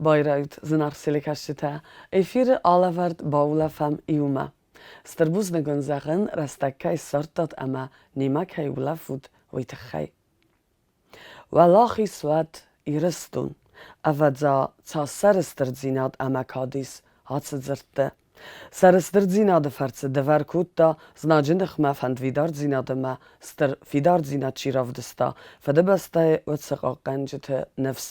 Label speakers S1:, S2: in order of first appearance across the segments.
S1: Байрайут, зынаргъ телекӕсджытӕ! Эфиры алӕвӕрд баулӕфӕм иумӕ. Стыр бузныг уын зӕгъын, рӕстӕг кӕй ссардтат ӕмӕ немӕ кӕй улӕфут, уый тыххӕй. Уӕлахиз уӕд Ирыстон! Ӕвӕдза, цас сӕрыстырдзинад ӕмӕ кад ис ацы дзырдты. Сӕрыстырдзинады фӕрцы дывӕр кодта, знаджы ныхмӕ фӕндвидардзинад ӕмӕ стыр фидардзинад чи равдыста, Фыдыбӕстӕйы уыцы хъахъхъӕнджыты ныфс.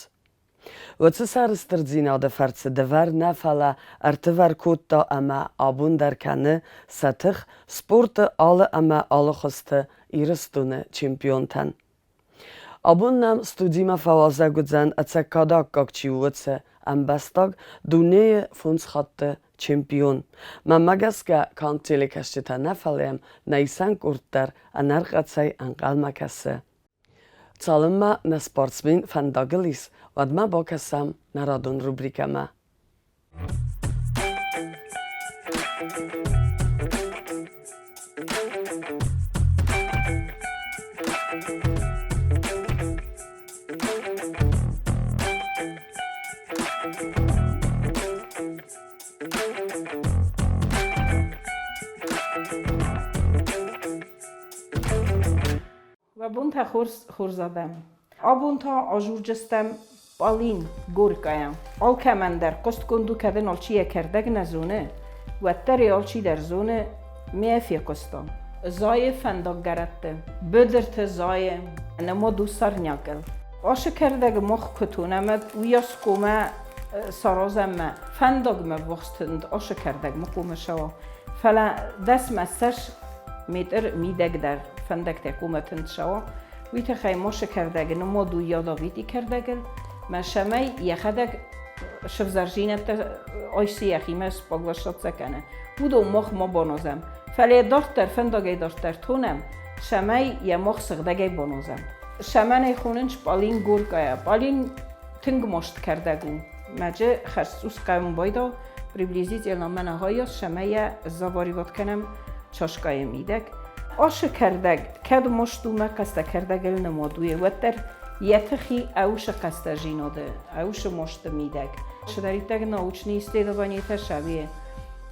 S1: Уыцы сӕрыстырдзинады фӕрцы дывӕр нӕ, фӕлӕ ӕртывӕр кодта ӕмӕ абон дӕр кӕны сӕ тых спорты алы ӕмӕ алы хуызты Ирыстоны чемпионтӕн. Абон нӕм студимӕ фӕуазӕг уыдзӕн ӕцӕг кады аккаг чи у, уыцы ӕмбӕстаг, дунейы фондз хатты чемпион. Мӕнмӕ гӕсгӕ, канд телекӕсджытӕ нӕ, фӕлӕ йӕм нӕ исӕн къорд дӕр ӕнӕрхъӕцӕй ӕнхъӕлмӕ кӕсы. Цалынмӕ нӕ спортсмен фӕндагыл ис, уӕдмӕ бакӕсӕм нӕ радон рубрикӕмӕ.
S2: Уӕ бонтӕ хорз, хорз адӕм! Абон та ажурджыстӕм Полин Горькая. Алкӕмӕн дӕр хъуыстгонд у, кӕд ын алчи йӕ кӕрдӕг нӕ зоны, уӕддӕр ӕй алчи дӕр зоны, ме фехъуыста. Зайы фӕндаггӕрӕтты, быдырты зайы, нымад у сорнякыл. Ашы кӕрдӕг мах куы тонӕм, уыйас хъуамӕ саразӕм мӕ фӕндагмӕ ввахс тынд ашы кӕрдӕг ма хъуамӕ сӕуа. Фӕлӕ дӕсмӕ ссӕдз метр мидӕгдӕр фӕндӕгтӕ хъуамӕ тынд сӕуа. Уый тыххӕй мосы кӕрдӕг нымад у ядовитый кӕрдӕгыл, мӕ сӕмӕй йӕхӕдӕг сывзӕрзинӕдтӕ айсы йӕхимӕ споглашаться кӕны. Уыдон мах ма банозӕм. Фӕлӕ дарддӕр фӕндагӕй дарддӕр тонӕм, цӕмӕй йӕ мах сыгъдӕгӕй банозӕм. Цӕмӕн ӕй хонынц Полин Горькая? Полин тынг маст кӕрдӕг у. Мӕджы хӕрзцъус хъӕуын байдал, приблизительно мӕнӕ хайас, цӕмӕй йӕ заваривать кӕнӕм чашкӕйы мидӕг. Ашы кӕрдӕг кӕд маст у мӕ хъӕстӕ кӕрдӕгыл нымад у, уӕддӕр йӕ тыхи ӕусы хъӕстӕзинады, ӕусы масты мидӕг. Цыдӕриддӕр научный исследованиетӕ сӕуе.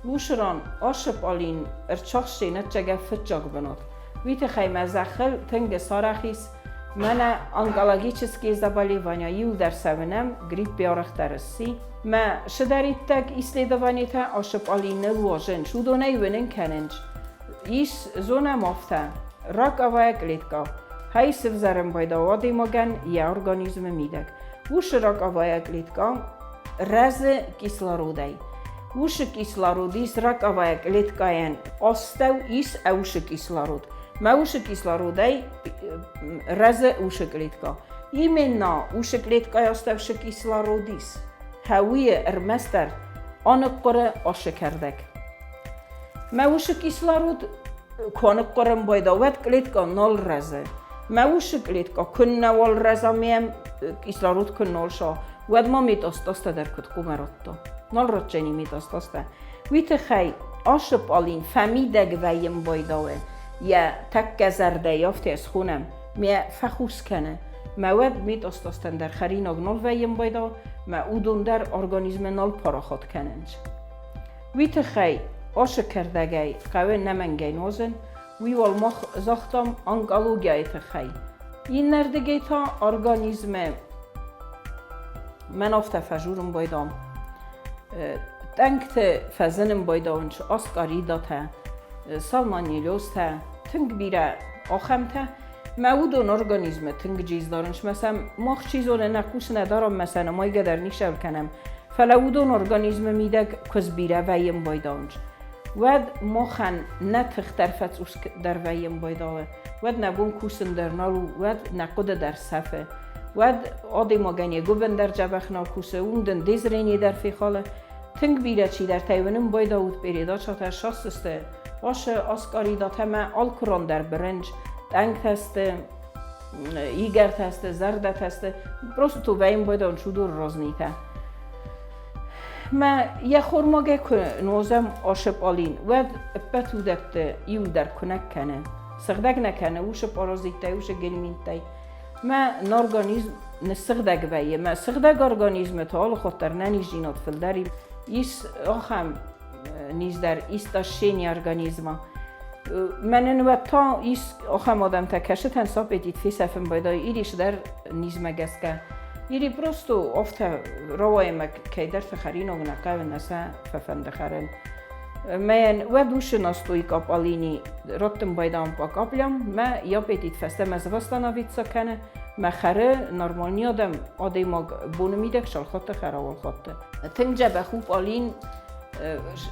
S2: Уышы ран ашы пъалин ӕрцахсти нӕччӕгӕ фыццаг бынат. Уый тыххӕй мӕ зӕххыл тынг сарӕх ис мӕнӕ онкологические заболевания иуылдӕр цӕуынӕм, грипп арӕхдӕр сси. Мӕ цыдӕриддӕг исследованиетӕ ашы пъалиныл уозынц, уыдонӕй уынын кӕнынц. Ис зонӕм афтӕ, раковая клетка хай сывзӕрын байдауы адӕймагӕн йӕ организмы мидӕг. Уышы раковая клетка рӕзы кислородӕй. Уышы кислород ис раковая клеткӕйӕн астӕу ис ӕушы кислород. Мӕ уышы кислородӕй рӕзы уышы клетка. Именно уышы клеткӕйы астӕу кислород ис. Хӕуыйы ӕрмӕстдӕр аныхъхъуыры ашы кӕрдӕг. Мӕ уышы кислород куы аныхъхъуырын байда, уӕд клетка нал рӕзы. Мӕ уышы клетка куыннӕуал рӕза, мӕм кислород куы нал са, уӕд ма метастазтӕ дӕр куыд хъуамӕ радта? Нал ратдзӕни метастазтӕ. Уый тыххӕй ашы пъалин фӕмидӕг вӕййын байдауы, йӕ тӕккӕ зӕрдӕйы афтӕ схонӕм, мӕ фӕхус кӕны. Мӕ уӕд метастазтӕн дӕр хӕринаг нал вӕййын байдау, мӕ уыдон дӕр организмы нал парахат кӕнынц. Уый тыххӕй ашы кӕрдӕгӕй хъӕуы нӕмӕнгӕй нуазын, уый уал мах загътам онкологияйы тыххӕй. Иннӕрдыгӕй та организмы мӕн афтӕ фӕжурын байдам, тъӕнгты фӕзынын байдауынц аскъаридатӕ, сальмонеллезтӕ, тынг бирӕ ахӕмтӕ. Мӕ уыдон организмы тынг джиз дарынц, мӕ сӕм мах чи зоны нӕ хъус нӕ дарӕм, мӕ сӕ нымайгӕ дӕр ницӕуыл кӕнӕм, фӕлӕ уыдон организмы мидӕг куыдз бирӕ вӕййын байдауынц. Уӕд махӕн нӕ тых дӕр фӕцъус дӕр вӕййын байдауы, уӕд нӕ бон кусын дӕр нал у, уӕд нӕ хъуыды дӕр сӕфы. Уӕд адӕймагӕн йӕ гуыбын дӕр дзӕбӕх нал кусы, уым дын дезрение дӕр фехалы. Тынг бирӕ чидӕртӕй уынын байдауд передачатӕ сасдзысты, Ашы аскъаридатӕ мӕ алкуран дӕр бырынч, тъӕнгтӕ сты, игӕртӕ сты, зӕрдӕтӕ сты. Просто то вӕйын байдауын чудор разнитӕ. Мӕ йӕ хормагӕй куы нуазӕм ашы пъалин, уӕд ӕппӕт уыдӕтты иу дӕр куынӕг кӕны. Сыгъдӕг нӕ кӕны уышы паразиттӕй, уышы гельминттӕй. Мӕ организм ныссыгъдӕг вӕййы. Мӕ сыгъдӕг организмы та алыхатт дӕр нӕниздзинад фылдӕр ис ахӕм низ дӕр, истощение организма. Мӕнӕн уӕд та ис ахӕм адӕмтӕ, кӕсытӕн сӕ аппетит фесӕфын байдайы, ирис дӕр низмӕ гӕсгӕ. Или просто афтӕ рауайы мӕ кӕйдӕрты хӕринаг нӕ хъӕуы, нӕ сӕ фӕфӕнды хӕрын. Мӕн уӕд усы настойка пъалини раттын байдам по каплям, мӕ аппетит фӕстӕмӕ восстановиться кӕны, мӕ хӕры нормальный адӕм, адӕймаг боны мидӕг шалхатты хӕра уалхатты. Тынг дзӕбӕх у пъалин,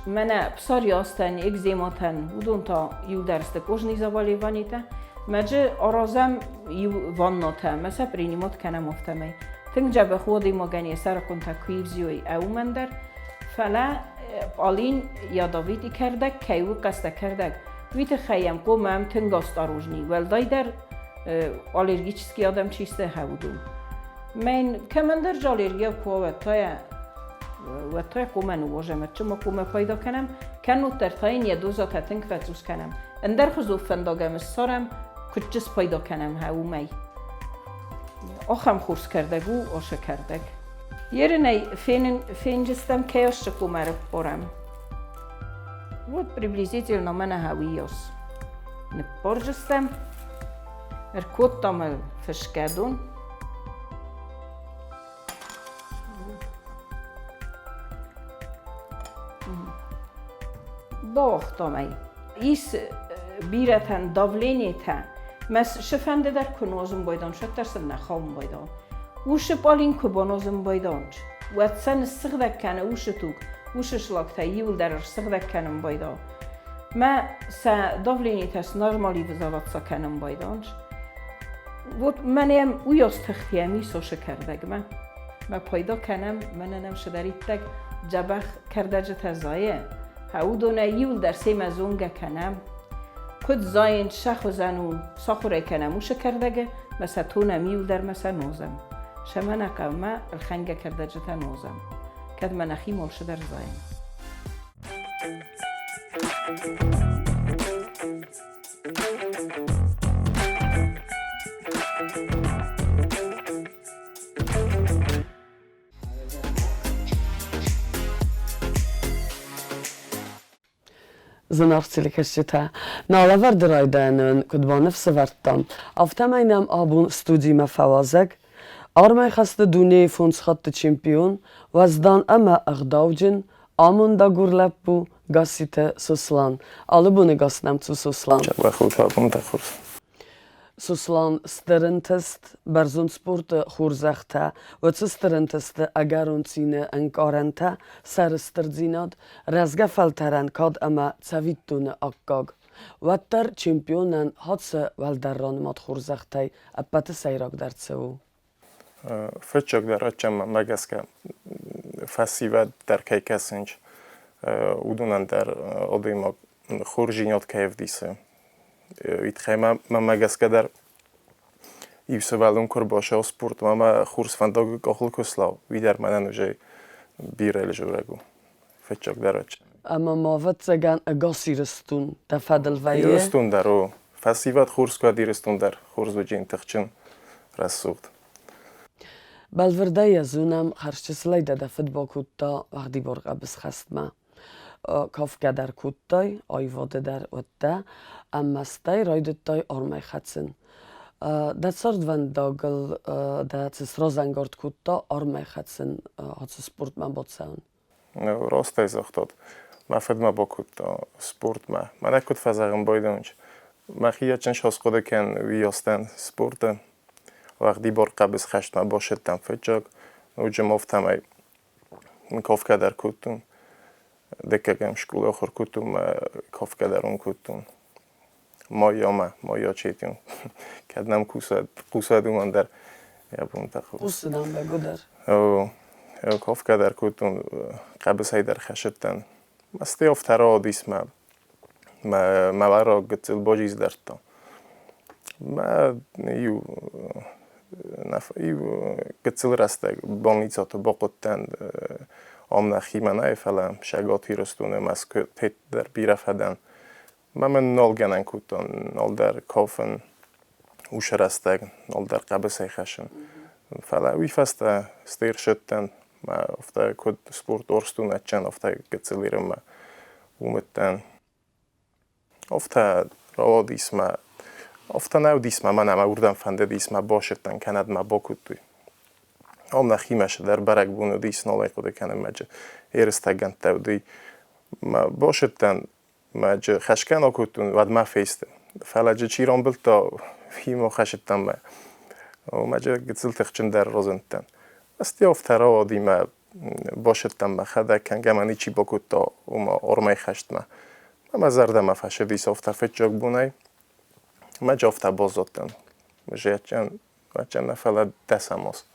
S2: мӕнӕ псориазтӕн, экзематӕн, уыдон та иудӕр сты кожный заболеванитӕ. Мӕджы аразӕм иу ваннатӕ, мӕ сӕ принимать кӕнӕм афтӕмӕй. Тынг дзӕбӕх у адӕймагӕн йӕ сӕрыхъуынтӕ куы ивзиой, уымӕн дӕр, фӕлӕ Пъалин ядовитый кӕрдӕг кӕй у хъӕстӕ кӕрдӕг, уый тыххӕй йӕм хъомӕм тынг осторожней, уӕлдайдӕр аллергический адӕм чи сты, уыдон. Мӕн кӕмӕндӕр же аллергия куы уа, уӕд та йӕ уӕд та йӕ хъомӕ ныууазӕм, ӕдджын ма хъомӕ пайда кӕнӕм, кӕннод дӕр та йын йӕ дозатӕ тынг фӕцъус кӕнӕм. Ӕндӕрхуызон фӕндаг ӕм ссарӕм, куыд спайда кӕнӕм уымӕй. Ахӕм хорз кӕрдӕг у ашы кӕрдӕг. Ерынӕй фенын фенджыстӕм кӕйоссы комӕры порӕм. Вот приблизительно мӕнӕ хауийос. Ныппорджыстӕм, ӕркодтам ыл фысгӕдон. Бауагътам ӕй. Ис бирӕтӕн давлениетӕ. Мӕ сыфӕнды дӕр куы нозын байдон, уӕддӕр сын нӕ хауын байдон. Усы пъалин куы банозын байдон, уӕд сӕ ныссыгъдӕг кӕны усы туг, усы слагтӕ иуылдӕр ӕрсыгъдӕг кӕнын байдон. Мӕ сӕ давлениетӕ снормализоваться кӕнын байдон. Вот мӕнӕм уыйас тыхтӕм ис ошы кӕрдӕгмӕ. Мӕ пайда кӕнӕм, мӕнӕ нӕм цыдӕриддӕр дзӕбӕх кӕрдӕджытӕ зайы, уыдонӕй иуылдӕр семӕ зонгӕ кӕнӕм. Куыд зайынц, сӕ хуызӕн у, сахуырӕй кӕнӕм уыцы кӕрдӕгы, мӕ сӕ тонӕм иуылдӕр мӕ сӕ нозӕм. Сӕмӕ нӕ хъӕумӕ ӕлхӕнгӕ кӕрдӕджытӕ нозӕм, кӕд мӕ нӕхи молсы дӕр зайын.
S1: Зынаргъ телекӕсджытӕ, нӕ алӕвӕрды райдайӕны куыд баныфсӕвӕрдтам, афтӕмӕй нӕм абон студимӕ фӕуазӕг армӕй хӕсты дунейы фондз хатты чемпион, уӕздан ӕмӕ ӕгъдауджын, амондагур лӕппу Гасситы Сослан. Алы боны гас нӕм цу, Сослан. Сослан стыр ӕнтыст, бӕрзонд спорты хорзӕхтӕ, уыцы стыр ӕнтысты ӕгӕрон цины ӕнкъарӕнтӕ, сӕрыстырдзинад, рӕзгӕ фӕлтӕрӕн кад ӕмӕ цӕвиттоны аккаг. Уӕддӕр чемпионӕн хӕцы уӕлдӕр ранымад хорзӕхтӕй ӕппӕты сӕйрагдӕр цы у?
S3: Фыццагдӕр ӕддӕмӕ гӕсгӕ фӕсивӕд дӕр кӕй кӕсынц, уыдонӕн дӕр адӕймаг хорздзинад кӕй ӕвдисы. Уый тыххӕй мӕнмӕ гӕсгӕ дӕр иу сывӕллон куы ӕрбацӕуы спортмӕ ӕмӕ хорз фӕндагыл къахыл куы слӕууы, уый дӕр мӕнӕн уже бирӕ лӕзурӕг у. Фыццагдӕр
S1: Ӕмӕ ма, ӕвӕццӕгӕн, ӕгас Ирыстон дӕ фӕдыл вӕййы?
S3: Ирыстон дӕр, о. Фӕсивӕд хорз куы уӕд Ирыстон дӕр хорз уыди, тыхджын, рӕсугъд.
S1: Бӕлвырдӕй йӕ зонӕм, хӕрзчысылӕй дӕ дӕ фыд бакодта уӕгъдибар хъӕбысхӕстмӕ. Кафгӕ дӕр кодтай, аивады дӕр уыдтӕ, ӕмӕ стӕй райдыдтай армӕй хӕцын. Дӕ цардвӕндагыл дӕ цы сразӕнгард кодта армӕй хӕцын, ацы спортмӕ бацӕуын?
S3: Ростӕй загътат. Мӕ фыд мӕ бакодта спортмӕ. Мӕнӕ куыд фӕзӕгъын байдайынц. Мӕхи йӕ схъуыды кӕн уыйастӕн спорты. Уӕгъдибар хъӕбысхӕстмӕ басыдтӕн фыццаг. Ноджы ма афтӕмӕй кафгӕ дӕр кодтон. Дыккӕгӕм скъолайы ахуыр кодтон мӕ кафгӕ дӕр уым кодтон. Майамӕ, майа четин. Кӕд нӕм хъусӕд уымӕн дӕр йӕ бонтӕ хорз.
S1: Хъусы нӕм бӕгуыдӕр.
S3: Кафгӕ дӕр кодтон, хъӕбысӕй дӕр хӕсыдтӕн. Стӕй афтӕ рауадис мӕ мӕ уӕраг гыццыл баджиз дардта. Мӕ иу иу гыццыл рӕстӕг больницӕты бахъуыдтӕн ам нӕхимӕ нӕ, фӕлӕ Цӕгат Ирыстоны Мӕскуы дӕр бирӕ фӕдӕн. Мӕ мын нал гӕнӕн кодтон, нал дӕр кафын. Уыцы рӕстӕг нал дӕр хъӕбысӕй хӕссын. Фӕлӕ уый фӕстӕ стыр сыдтӕн, мӕ афтӕ куыд спорт Орстун адджын, афтӕ гыццыл Ирынмӕ уым уыдтӕн. Афтӕ рауадис мӕ, афтӕ нӕ уыдис мӕ мӕнӕ мӕ уырдӕм фӕндыдис мӕ басыдтӕн, кӕнӕд мӕ бакодтой. Ам нӕхимӕ цыдӕр бӕрӕгбон уыдис, нал ӕй хъуыды кӕнын мӕ ерыстӕгӕндтӕ уыди. Мӕ басыдтӕн, мӕ хӕсгӕ нӕ кодтон, уӕд мӕ фесты. Фӕлӕ джы чи рамбылдта, уый хӕсыдтӕн мӕ. Мӕ гыццыл тыхджындӕр разындтӕн. Ӕз афтӕ рауади мӕ басыдтӕн мӕхӕдӕг, кӕнгӕ мӕ ничи бакодта уымӕ ормӕй хӕстмӕ. Мӕ зӕрдӕмӕ фӕцыдис афтӕ фыццаг бонӕй. Мӕ афтӕ баззадтӕн. Зӕдджын нӕ, фӕлӕ дӕсӕм аз.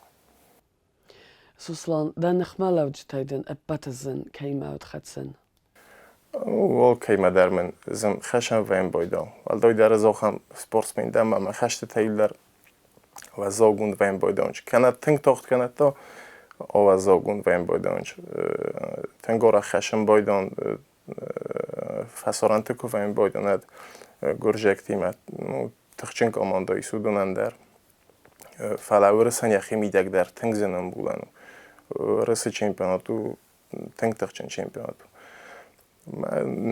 S1: Сослан, дӕ ныхмӕлӕуджытӕй дын ӕппӕты зын кӕимӕ уыд хӕцын?
S3: Алкӕимӕ дӕр мын зын хӕсӕн вӕййын байдал. Уӕлдайдӕр ӕз ахӕм спортсмен дӕн, ӕмӕ мӕ хӕстытӕ дӕр уӕззаугонд вӕййын байдауынц. Кӕнӕ тынг тагъд, кӕнӕ та уӕззаугонд вӕййын байдауынц. Тынг арӕх хӕссын байдауын фӕсарӕнты куы вӕййын байдауын ӕд гуырдзиӕгтимӕ. Ну, тыхджын командӕ ис уыдонӕн дӕр. Фӕлӕ Уырысӕн йӕхи мидӕг дӕр тынг зын ӕмбулӕн у. Уырысы чемпионат у тынг тыхджын чемпионат у.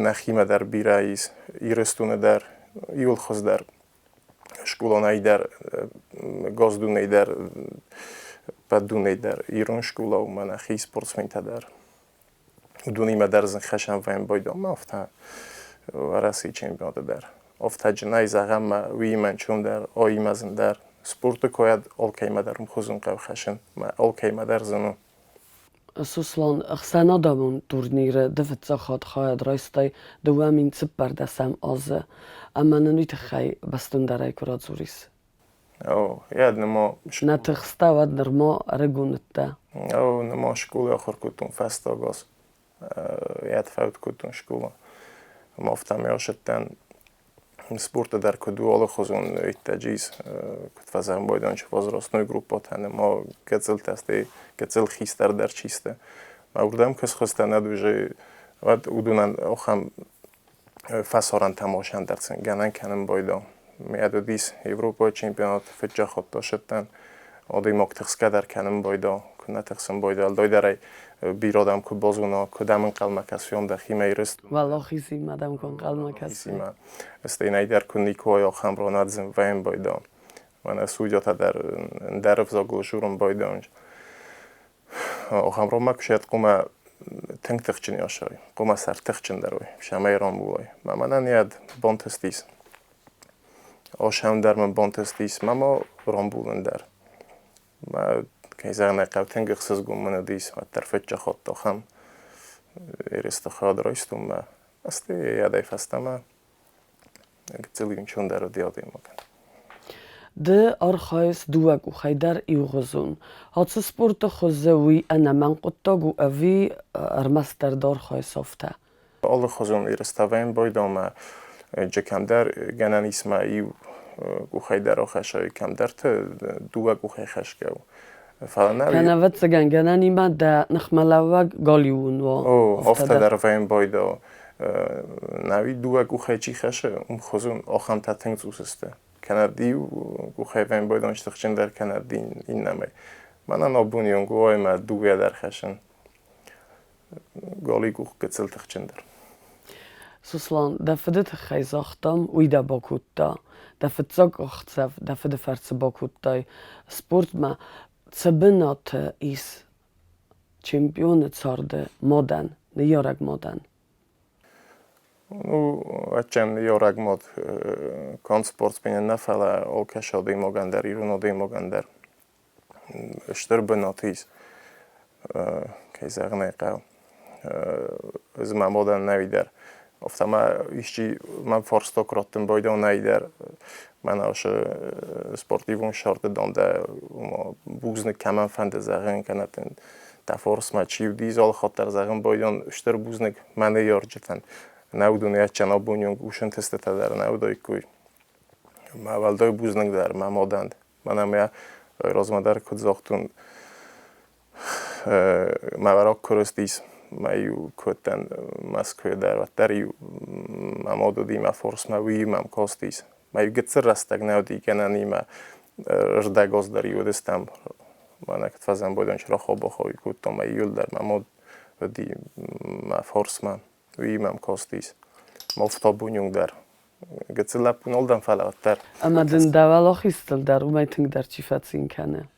S3: Нӕхимӕ дӕр бирӕ ис, Ирыстоны дӕр иуыл хуыздӕр скъолонӕй дӕр, Госдунӕй дӕр, ӕппӕт дунейы дӕр ирон скъола у мӕ нӕхи спортсментӕ дӕр. Уыдонимӕ дӕр зын хӕсӕн вӕййын байдом, афтӕ Уӕрӕсейы чемпионаты дӕр. Афтӕ-джынӕй зӕгъӕм, мӕ уыимӕ ӕнцондӕр, аимӕ зындӕр. Спорты койӕд алкӕимӕ дӕр ӕмхуызон хъӕуы хӕссын, мӕ алкӕимӕ дӕр зын у.
S1: Сослан, ӕхсӕнадӕмон турниры ды фыццаг хатт хайад райстай 2014 азы, ӕмӕ нын уый тыххӕй бӕстондӕрӕй куы радзурис.
S3: О, йӕ нырма...
S1: Нӕ тыхстӕ уӕд нырма ӕрыгон уыдтӕ.
S3: О, нырма скъолайы ахуыр кодтон фӕстаг аз. Йӕ фӕуд кодтон скъола. Ӕмӕ афтӕмӕй ацыдтӕн спорты дӕр куыд у алыхуызон иттӕджы ис, куыд фӕзӕгъын байдайынц возрастной группӕтӕ, нырма гыццылтӕ, стӕй гыццыл хистӕр дӕр чи сты. Мӕ уырдӕм куы схызтӕн ӕд уже, уӕд уыдонӕн ахӕм фӕсарӕнтӕм ӕндӕр сын гӕнӕн кӕнын байдау. Мӕ уыдис Европӕйы чемпионат фыццаг хатт ацыдтӕн. Адӕймаг тыхсгӕ дӕр кӕнын байдау, куы нӕ тыхсын байдау, уӕлдайдӕр бирӕ адӕм куы базона, куы дӕм ӕнхъӕлмӕ кӕсой, дӕхимӕ Ирыстон.
S1: Уӕлахизимӕ дӕм куы ӕнхъӕлмӕ кӕсой.
S3: Стӕй нӕдӕр куы никуы ахӕм ронадзын вӕййын байдау. Мӕнӕ судьятӕ дӕр ӕндӕр ӕвзагыл дзурын байдауынц. Ахӕм ронмӕ куы сӕт хъуамӕ тынг тыхджын ясой, хъуамӕ сӕр тыхджындӕр уой, сӕмӕй рамбулой. Мӕ мӕнӕн йӕд бантыстис. Осӕм дӕр мын бантыстис, мӕ ма рамбулын дӕр. Мӕ, кӕй зӕгъын ӕй хъӕуы, тынг ӕхсызгон мын уыдис, уӕддӕр фыццаг хатт ахӕм ерысты хайад райстон мӕ. Стӕй йӕдӕй фӕстӕмӕ гыццыл ӕнцондӕр уыди адӕймагӕн.
S1: Ды архайыс дыууӕ къухӕй дӕр иугъуызон. Ацы спорты хуызы уый ӕнӕмӕнг хъуыддаг у ӕви ӕрмӕстдӕр ды архайыс афтӕ?
S3: Алыхуызон ерыстӕ байдомӕ кӕмдӕр гӕнӕн ис мӕ иу къухӕй дӕр ахӕссай, кӕмдӕрты дыууӕ къухӕй хӕсгӕ у. Фӕлӕ нӕ
S1: Кӕнӕ ӕвӕццӕгӕн гӕнӕнимӕ дӕ ныхмӕлӕууӕг галиуон уа.
S3: О, афтӕ дӕр вӕййын Науи дыууӕ къухӕй чи хӕссы, уым хуызон ахӕмтӕ тынг цъус сты. Кӕнӕ иу къухӕй вӕййын стыхджындӕр, кӕнӕ иннӕмӕй. Мӕнӕн абоны онг уой мӕ дыууӕ дӕр хӕссын. Гали къух гыццыл тыхджындӕр.
S1: Сослан, дӕ фыды тыххӕй загътам, уый дӕ бакодта. Дӕ фыццаг къахдзӕф дӕ фыды фӕрцы бакодтай. Спортмӕ цы бынаты ис чемпионы царды мадӕн, ныййарӕг мадӕн?
S3: Ну, ӕцӕг ныййарӕг мад канд спортсменӕн нӕ, фӕлӕ алкӕцы адӕймагӕн дӕр, ирон адӕймагӕн дӕр стыр бынат ис, кӕй зӕгъын ӕй хъӕуы. Ӕз мӕ мадӕн нӕуи дӕр. Афтӕ ма исчи мӕм фарста куы раттын байдайон нӕй дӕр, мӕнӕ уыцы спортивон сӕрды дам дӕ бузныг кӕмӕн фӕнды зӕгъын, кӕнӕ дын дӕ фарсмӕ чи уыди, алы хатт дӕр зӕгъын байдайон стыр бузныг мӕ ныййарджытӕн. Нӕ уыдон ӕцӕг абоны онг ӕнтыстытӕ дӕр нӕ уыдаиккой. Мӕ уӕлдай бузныг дӕр мӕ мадӕн. Мӕнӕ мӕ размӕ дӕр куыд загътон, мӕ раккуырстис, мӕ-иу кодтӕн Мӕскуыйы дӕр, уӕддӕр-иу мӕ мад уыди мӕ фарсмӕ, уый мӕм кастис. Мӕ иу гыццыл рӕстӕг нӕ уыди гӕнӕнимӕ рдӕгоз дӕр уыдыстӕм. Мӕнӕ куыд фӕзӕмбойдон рахо-бахо кодтон мӕ иуылдӕр мӕ мод уыди мӕ форсмӕ. Уый мӕм кастис. Мӕ фыдӕбоньонг дӕр. Гыццыл лӕппу нал дӕн, фӕлӕ уӕддӕр.
S1: Ӕмӕ дын дӕ уӕлахизтыл дӕр уымӕй тынгдӕр чи фӕцин кӕны?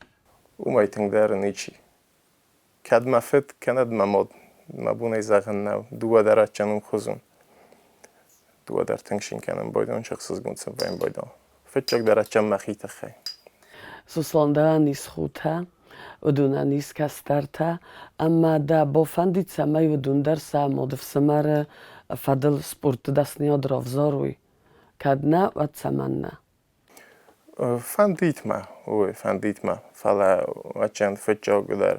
S3: Уымӕй тынгдӕр ничи. Кӕд мӕ фыд, кӕнӕд мӕ мад, мӕ бон ӕй зӕгъын нӕу, дыууӕ дӕр адджын ӕмхуызон. Дыууӕ дӕр тынг цин кӕнын байдон, ӕхсызгон сын вӕййын байдон. Фыццагдӕр адджын мӕхи тыххӕй.
S1: Сослан дӕн ис хутӕ, уыдонӕн ис кӕстӕртӕ, ӕмӕ дӕ бафӕндид, цӕмӕй уыдон дӕр сӕ мадыфсымӕры фӕдыл спорты дӕсныйад равзарой? Кӕд нӕ, уӕд цӕмӕннӕ?
S3: Фӕндид мӕ, ой, фӕндид мӕ, фӕлӕ ачӕн фыццагдӕр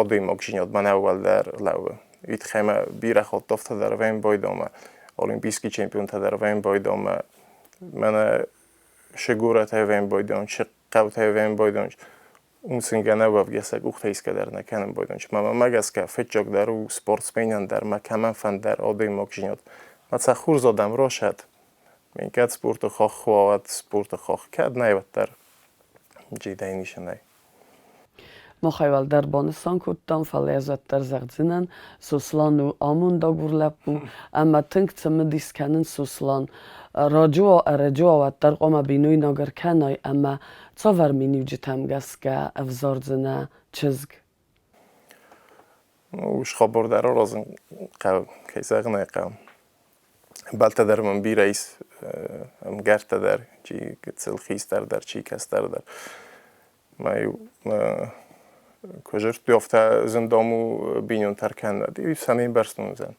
S3: адӕймагдзинад мӕнӕ уӕлдӕр лӕууы. Уый тыххӕй мӕ бирӕ хатт афтӕ дӕр вӕййын байдомӕ, олимпийский чемпионтӕ дӕр вӕййын байдомӕ. Мӕнӕ шы горӕтӕй вӕййын байдом, шы хъӕутӕй вӕййын байдом, уым сын гӕнӕ уӕвгӕ сӕ къухтӕ исгӕ дӕр нӕ кӕнын байдом. Мӕ гӕсгӕ фыццагдӕр у спортсменӕн дӕр, мӕ кӕмӕнфӕнд дӕр адӕймагдзинад. Мӕ цӕ хорз адӕм росӕд, Мин кӕд спорты хох уа, уӕд спорты хох, кӕд нӕй, уӕддӕр джидӕй нисӕнӕй.
S1: Махӕй уӕлдӕр банысан кодтам, фӕлӕ ӕз уӕддӕр зӕгъдзынӕн, Сослан у амондагур лӕппу ӕмӕ тынг цымыдис кӕнын Сослан. Раджы уа, ӕрӕджы уа, уӕддӕр хъуамӕ бинойнаг ӕркӕнай ӕмӕ цавӕр миниуджытӕм гӕсгӕ ӕвзардзынӕ чызг?
S3: Ус хабар дӕр аразын хъӕуы, кӕй зӕгъын ӕй хъӕуы. Ӕмбӕлттӕ дӕр мӕм бирӕ ис, ӕмгӕрттӕ дӕр, чи гыццыл хистӕр дӕр, чи кӕстӕр дӕр. Мӕ иу куы зыдтой, афтӕ зындом у бинонтӕ ӕркӕнынад, иу сӕ не мбӕрстон уыдзӕн.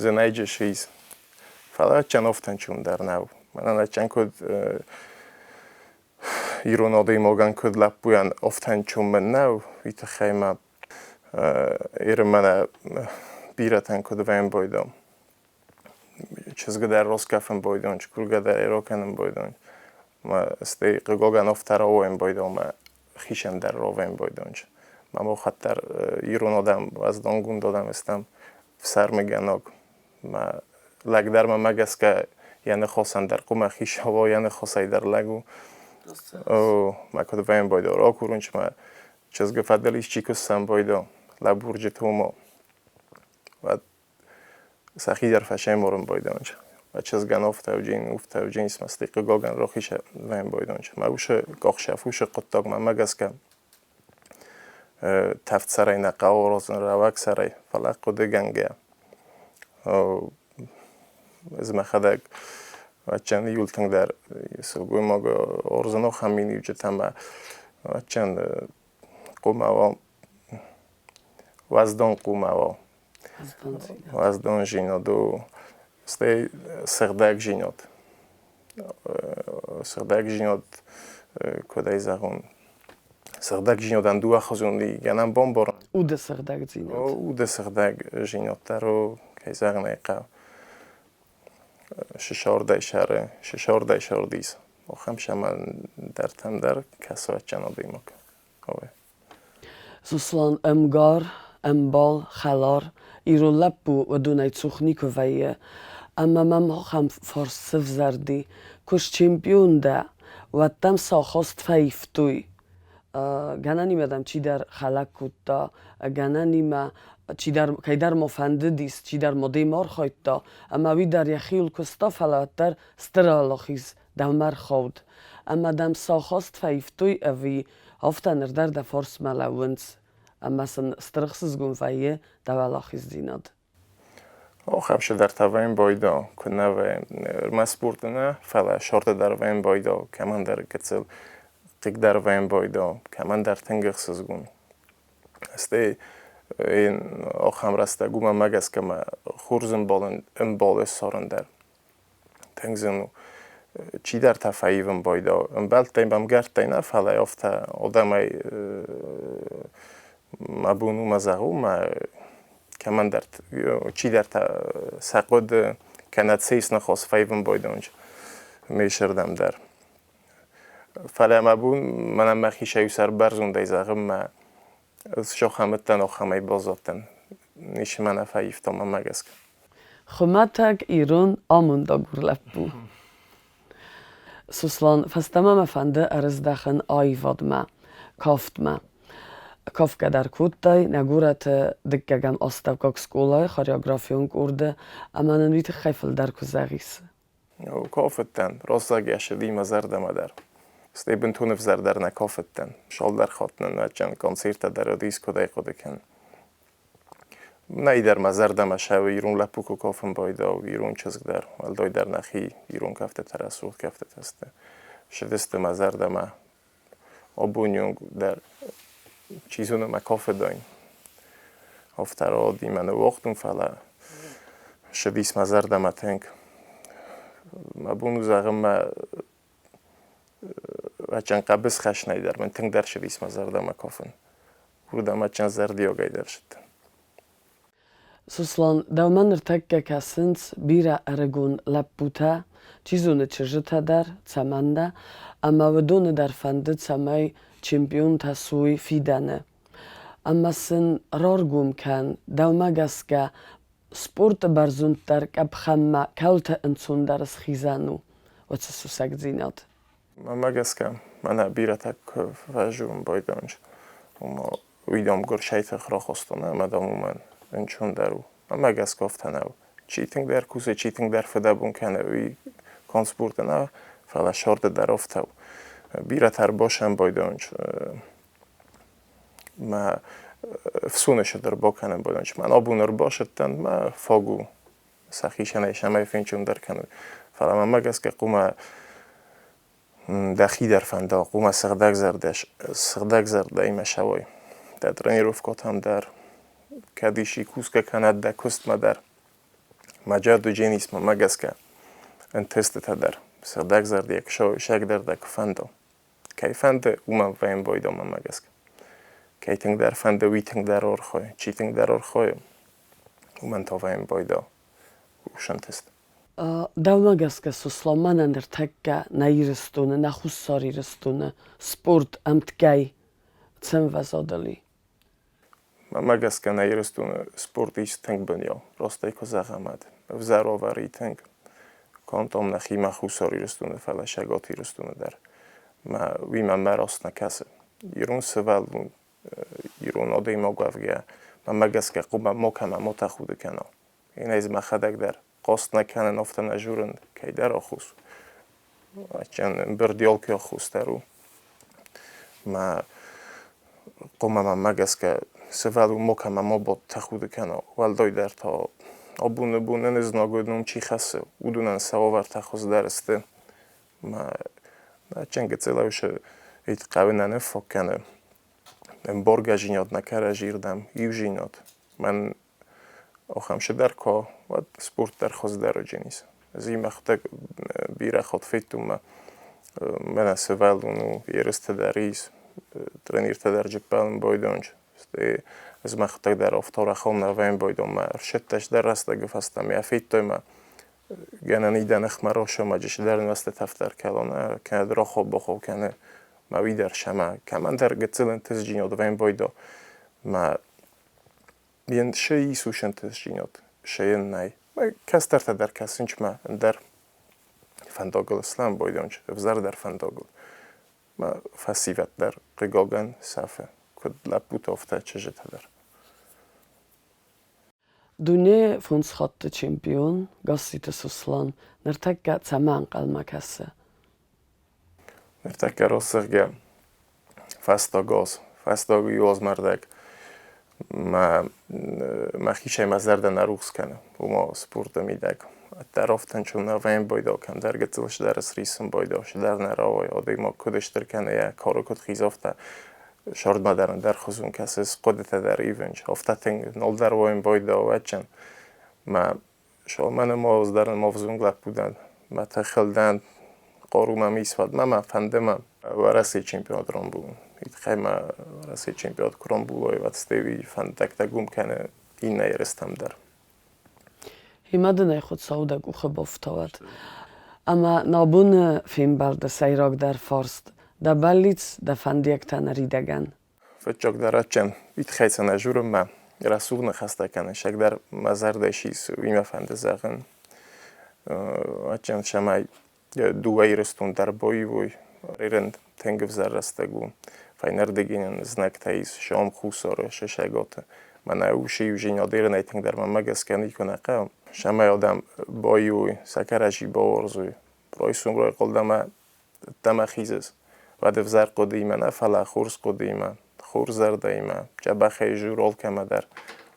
S3: Зынӕджы сиз. Фӕлӕ адджын офтӕнчун дӕр нӕу. Мӕнӕн адджын куыд ирон адӕймагӕн куыд лӕппуйӕн офтӕнчун мын нӕу, уый тыххӕй мӕ Иры мӕнӕ бирӕтӕн куыд вӕййын бойдон. Чызгы дӕр роскафын бойдон, кургӕ дӕр эрокӕнын бойдон. Мӕ стӕй хъыгогӕн офтӕ роуӕн бойдон, мӕ хицӕн дӕр ровӕн бойдон. Мӕ мохат дӕр ирон адӕм, уӕздонгонд адӕм стӕм, ӕфсӕрмыгӕнӕг. Мӕ лӕг дӕр мӕмӕ гӕсгӕ йӕ ныхосӕн дӕр хъумӕ хицау йӕ ныхосӕй дӕр лӕг у. О, мӕ куыд вӕййын бойдо ракурынч мӕ чызгы фӕдыл исчи куы сӕмбойдо, лӕбурджыты уымӕ, уӕд сӕхи дӕр фӕсӕморын бойдонч. Мӕ чызгӕн офтӕуджин, уфтӕуджин смӕсти хъыгогӕн рохисӕ вӕмбойдонч. Мӕ усы къохсӕф, усы хъуыддагмӕ мӕ гӕсгӕ тӕвд сӕрӕй нӕ хъӕуы розын рӕуӕг сӕрӕй, фӕлӕ хъуыдыгӕнгӕ. Ӕз мӕхӕдӕг ӕччен иул тынгдӕр сылгоймаг орзын ахӕм миниуджытӕ ӕмӕ ӕччен хъуамӕ уа уӕздан хъуамӕ уа. Уӕздандзинад у, стӕй сыгъдӕгдзинад. Сыгъдӕгдзинад, куыд ӕй зӕгъон, сыгъдӕгдзинадӕн дыууӕ хуызон гӕнӕн бамбарын.
S1: Уды сыгъдӕгдзинад.
S3: Уды сыгъдӕгдзинад дӕр у, кӕй зӕгъын ӕй хъӕуы. Сысордӕй сӕры, сысордӕй сордис. Ахӕм сӕмӕндӕртӕм дӕр кӕсы адджын адӕймаг.
S1: Сослан ӕмгар, ӕмбал, хӕлар, ирон лӕппу уыдонӕй цух никуы вӕййы. Ӕмӕ мӕм ахӕм фарст сывзӕрди: куы счемпион дӕ, уӕд дӕм сӕ ахаст фӕивтой? Гӕнӕнимӕ дӕм чидӕр хӕлӕг кодта, гӕнӕнимӕ чидӕр, кӕйдӕр ма фӕндыдис, чидӕр ма демӕ архайдта, ӕмӕ уый дӕр йӕхиуыл куыста, фӕлӕ уӕддӕр стыр ӕлахиз дӕумӕ ӕрхауд. Ӕмӕ дӕм сӕ ахаст фӕивтой ӕви афтӕ ныр дӕр дӕ фарсмӕ лӕууынц ӕмӕ сын стыр ӕхсызгон вӕййы дӕ уӕлахиздзинад?
S3: Ахӕм цыдӕртӕ вӕййын байдо, куы нӕ вӕййы. Ӕрмӕст спорты нӕ, фӕлӕ сӕрды дӕр вӕййын байдо, кӕмӕндӕр гыццыл хъыг дӕр вӕййын байдо, кӕмӕндӕр тынг ӕхсызгон. Стӕй ахӕм рӕстӕг уымӕ гӕсгӕ мӕ хорз ӕмбал ссарын дӕр тынг зын у. Чидӕртӕ фӕивын байдау. Ӕмбӕлттӕй ӕмгӕрттӕй нӕ, фӕлӕ афтӕ адӕмӕй мӕ бон у мӕ зӕгъу, мӕ кӕмӕндӕр чидӕртӕ сӕ хъуыды кӕнӕ цейс ныхас фӕивын байдонч ме сырдӕм дӕр. Фӕлӕ мӕ бон мӕнӕн мӕхи сӕ сӕр бӕрзондӕй зӕгъын мӕ ӕз сӕхӕмӕттӕн ахӕмӕй баззадтӕн. Ницы мӕ нӕ фӕивта мӕнмӕ гӕсгӕ.
S1: Хуымӕтӕг ирон амондагур лӕппу. Сослан, фӕстӕмӕ мӕ фӕнды ӕрыздӕхын аивадмӕ, кафтмӕ. Кафгӕ дӕр кодтай нӕ горӕты дыккӕгӕм астӕуккаг скъолайы хореографион къорды ӕмӕ нын уый тыххӕй фылдӕр куы зӕгъис.
S3: Кафыдтӕн, раззаг ӕссыди мӕ зӕрдӕмӕ дӕр. Стӕй бынтон ӕвзӕр дӕр нӕ кафыдтӕн. Цалдӕр хатт нын адджын концерттӕ дӕр уыдис, куыд ӕй хъуыды кӕнын. Нӕйдӕр мӕ зӕрдӕмӕ цӕуы ирон лӕппу куы кафын байдау, ирон чызг дӕр, уӕлдайдӕр нӕхи ирон кӕфтытӕ рӕсугъд кӕфтытӕ сты. Ссыдысты мӕ зӕрдӕмӕ. Абоны онг дӕр, чи зоны, мӕ кафыдаин. Афтӕ рауади мӕ ныууагътон, фӕлӕ ссыдис мӕ зӕрдӕмӕ тынг. Мӕ бон у зӕгъын, мӕ ачан хъӕбысхӕстӕй дӕр мын тынгдӕр ссыдис мӕ зӕрдӕмӕ кафын. Уырдӕм ачан зӕрдиагӕй дӕр ссыдтӕн.
S1: Сослан, дӕумӕ ныртӕккӕ кӕсынц бирӕ ӕрыгон лӕппутӕ, чи зоны чызджытӕ дӕр, цӕмӕннӕ, ӕмӕ уыдоны дӕр фӕнды, цӕмӕй чемпионтӕ суой фидӕны. Ӕмӕ сын раргом кӕн, дӕумӕ гӕсгӕ спорты бӕрзонддӕр къӕпхӕнмӕ кӕуылты ӕнцондӕр схизӕн у, уыцы сусӕгдзинад.
S3: Мӕнмӕ гӕсгӕ, мӕнӕ бирӕтӕ куы фӕззонын байдайынц, ома уый, дам, гуырсӕй тых рахастон ӕмӕ, дам, уымӕн ӕнцондӕр у. Мӕнмӕ гӕсгӕ афтӕ нӕу. Чи тынгдӕр кусы, чи тынгдӕр фыдӕбон кӕны, уый канд спорты нӕ, фӕлӕ сӕрды дӕр афтӕ у. Бирӕтӕ ӕрбасӕн байдайынц мӕ ӕфсоны сыдӕр бакӕнын байдайынц. Мӕн абон ӕрбасыдтӕн, мӕ фаг у сӕхицӕн цӕмӕй фенцондӕр кӕной. Фӕлӕ мӕнмӕ гӕсгӕ хъуамӕ дӕхи дӕр фӕнда, хъуамӕ сыгъдӕгзӕрдӕимӕ сӕуай. Дӕ тренировкӕтӕм дӕр, кӕд исчи кусгӕ кӕнӕд дӕ куыстмӕ дӕр. Маджар-Дудженис мӕнмӕ гӕсгӕ ӕнтыстытӕ дӕр сыгъдӕгзӕрдӕйӕ куы сӕуой, сӕгдӕр дӕ куы фӕнда. Кӕй фӕнды, уымӕн вӕййын байдом мӕнмӕ гӕсгӕ. Кӕй тынгдӕр фӕнды, уый тынгдӕр ӕрхойы. Чи тынгдӕр ӕрхойы, уымӕн та вӕййын байдау усӕнтыст.
S1: Дӕумӕ гӕсгӕ, Сослан, мӕнӕ ныртӕккӕ нӕ Ирыстоны, нӕ Хуссар Ирыстоны спорт ӕмткӕй цы ӕмвӕзадыл и?
S3: Мӕнмӕ гӕсгӕ нӕ Ирыстоны спорт ис тынг бынӕй, растӕй куы зӕгъӕм, уӕд. Ӕвзӕр уавӕры и тынг. Канд ам нӕхимӕ Хуссар Ирыстоны, фӕлӕ Цӕгат Ирыстоны дӕр. Мӕ уый мӕнмӕ раст нӕ кӕсы. Ирон сывӕллон, ирон адӕймаг уӕвгӕ, мӕнмӕ гӕсгӕ хъуамӕ макӕмӕ ма тӕхуды кӕна. Ин ӕз мӕхӕдӕг дӕр хъаст нӕ кӕнын, афтӕ нӕ журын, кӕйдӕр аххос. Ачан ӕмбырд алкӕй аххос дӕр у. Мӕ хъуамӕ мӕнмӕ гӕсгӕ сывӕллон макӕмӕ ма тӕхуды кӕна. Уӕлдайдӕр та абоны бон ӕнӕ знагы ном чи хӕссы, уыдонӕн сӕ уавӕртӕ хуыздӕр сты. Мӕ ачан гыццылӕй хъӕуы нӕ ныффаг кӕны. Ӕмбаргӕ нӕ кӕрӕдзирдӕм, иудзинад. Мӕн Ахӕм цыдӕр куы уӕд спорт дӕр хуыздӕр уыдзӕнис. Ӕз мӕхӕдӕг бирӕ хатт федтон мӕ мӕнӕ сывӕллон у, ерыстӕ дӕр ис, тренертӕ дӕр джиппӕлын байдайынц. Стӕй ӕз мӕхӕдӕг дӕр афтӕ арӕх нӕ вӕййын байдайон мӕ ӕрсидтӕс дӕр рӕстӕгы фӕстӕ мӕ федтой мӕ гӕнӕн и дӕ ныхмӕ росомаджы цыдӕр нуӕзтӕ тӕф дӕр кӕлон, кӕнӕ рохо-бохо кӕны мӕ уый дӕр сӕмӕ кӕмӕндӕр гыццыл ӕнтыстджинад вӕййын байдайы мӕ Йын се ис ӕнтыстджинад, се йын нӕй. Кӕстӕртӕ дӕр кӕсынц мӕ ӕндӕр фӕндагыл ислам байдайынц, ӕвзӕрдӕр фӕндагыл. Мӕ фӕсивӕд дӕр, хъыгагӕн, сӕфы, куыд лӕппутӕ, афтӕ чызджытӕ дӕр.
S1: Дуне фондз хатты чемпион Гасситы Сослан ныртӕккӕ цӕмӕ ӕнхъӕлмӕ кӕсы?
S3: Ныртӕккӕ росзӕгъгӕ фӕстаг аз, фӕстаг иу азмӕрдӕг мӕ мӕхицӕй мӕ зӕрдӕ нӕ рухс кӕны, уымӕ спорты мидӕг. Ӕддӕр афтӕнчыл нӕ вӕййын байдау, кӕмдӕр гыццыл цыдӕр срисын байдау, цыдӕр нӕ рауайы, адӕймаг куыд стыр кӕны йӕ кары куыд хизы, афтӕ сӕрдмӕ дӕр ӕндӕрхуызон кӕсыс, хъуыдытӕ дӕр ивынц, афтӕ тынг налдӕр уайын байдау ӕдджын. Мӕ Мӕнӕ ма ӕз дӕр ма взонг лӕппу дӕн. Мӕ тыхыл дӕн, хъару мӕм ис, уӕд мӕ мӕ фӕнды мӕ Уӕрӕсейы чемпионат рамбулын. Уый тыххӕй мӕ Уӕрӕсейы чемпионат куы рамбулой, уӕд стӕй уый фӕндӕгтӕ гом кӕны иннӕ ерыстӕм дӕр.
S1: Гъемӕ дын ӕй Хуыцау дӕ къухы бафтауӕд. Ӕмӕ нӕ абоны фембӕлды сӕйрагдӕр фарст дӕ бӕллиц, дӕ фӕндиӕгтӕ ныридӕгӕн.
S3: Фыццагдӕр адджын, уый тыххӕй сӕ нӕ журынмӕ. Рӕсугъд ныхӕстӕ кӕны, сӕгдӕр мӕ зӕрдӕ сисы, уый мӕ фӕнды зӕгъын. Ӕччен цӕмӕй дыууӕ Ирыстон дӕр боивой, Ирӕн тынг ӕвзӕр рӕстӕг у. Фӕйнӕрдыги нын знӕгтӕ ис, сом Хуссары, сӕ Мӕнӕ уыцы иудзинад Ирӕнӕй тынгдӕр мӕнмӕ гӕсгӕ никуы нӕ хъӕуы. Цӕмӕй адӕм баиуой, сӕ кӕрӕдзи бауарзой. Райсом райхъуылдӕмӕ ӕддӕмӕ хизыс, уӕд ӕвзӕр хъуыдыимӕ нӕ, фӕлӕ хорз хъуыдыимӕ, хорз зӕрдӕимӕ, дзӕбӕхӕй дзур алкӕмӕ дӕр.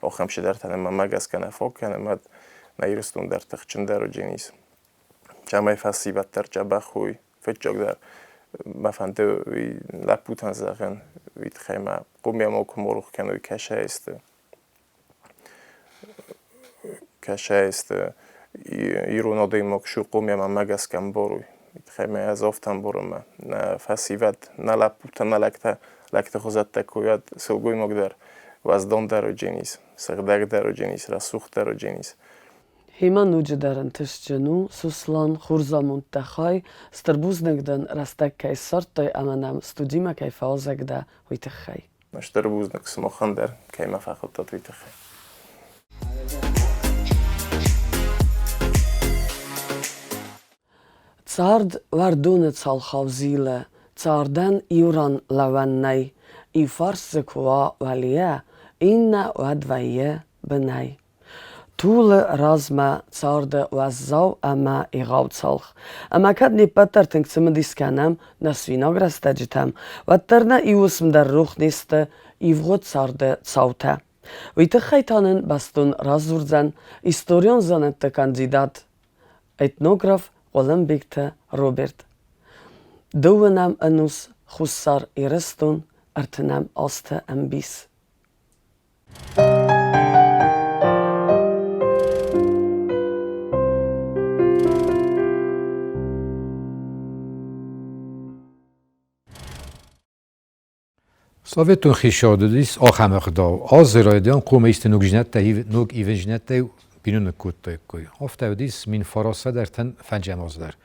S3: Ахӕм цыдӕртӕ нын мӕнмӕ гӕсгӕ нӕ фаг кӕны, ӕмӕ нӕ Ирыстон дӕр тыхджындӕр уыдзӕнис. Цӕмӕй фӕсивӕд дӕр дзӕбӕх уой, фыццагдӕр мӕ фӕнды уый лӕппутӕн зӕгъын, уый тыххӕй мӕ хъуымӕ макуы ма рох кӕной кӕсӕй сты. Кӕсӕй сты ирон адӕймаг сухъомӕ мӕнмӕ гӕсгӕ ӕмбаруй. Уый тыххӕй мӕ ӕз афтӕ ӕмбарын мӕ нӕ фӕсивӕд, нӕ лӕппутӕ, нӕ лӕгтӕ, лӕгты хуызӕттӕ куы уӕд сылгоймаг дӕр уӕздандӕр уыдзӕнис, сыгъдӕгдӕр уыдзӕнис, рӕсугъддӕр уыдзӕнис.
S1: Гъемӕ ноджыдӕр ӕнтыстджын у, Сослан, хорз амондтӕ хай, стыр бузныг дын, рӕстӕг кӕй ссардтай ӕмӕ нӕм студимӕ кӕй фӕуазӕг дӕ, уый тыххӕй.
S3: Стыр бузныг сымахӕн дӕр, кӕй мӕ фӕхуыдтат, уый тыххӕй.
S1: Цард уӕрдоны цалхау зилы, цардӕн иу ран лӕууӕн нӕй, иу фарс дзы куы уа уӕлейӕ, иннӕ уӕд вӕййы бынӕй. Тулы размӕ царды уӕззау ӕмӕ егъау цалх. Ӕмӕ кӕд не ппӕт дӕр тынг цымыдис кӕнӕм нӕ суинаг рӕстӕджытӕм, уӕддӕр нӕ иу уысм дӕр рох не сты ивгъуыд царды цаутӕ. Уый тыххӕй та нын бӕстон радзурдзӕн историон зонӕдты кандидат, этнограф Хъуылымбегты Роберт. Дыууынӕм ӕнус Хуссар Ирыстон ӕртынӕм азты ӕмбис.
S4: Советон хицауад уыдис ахӕм ӕгъдау: азы райдиан хъуамӕ исты ног ивындзинӕдтӕ биноныг кодтаиккой. Афтӕ уыдис 1935 аз дӕр.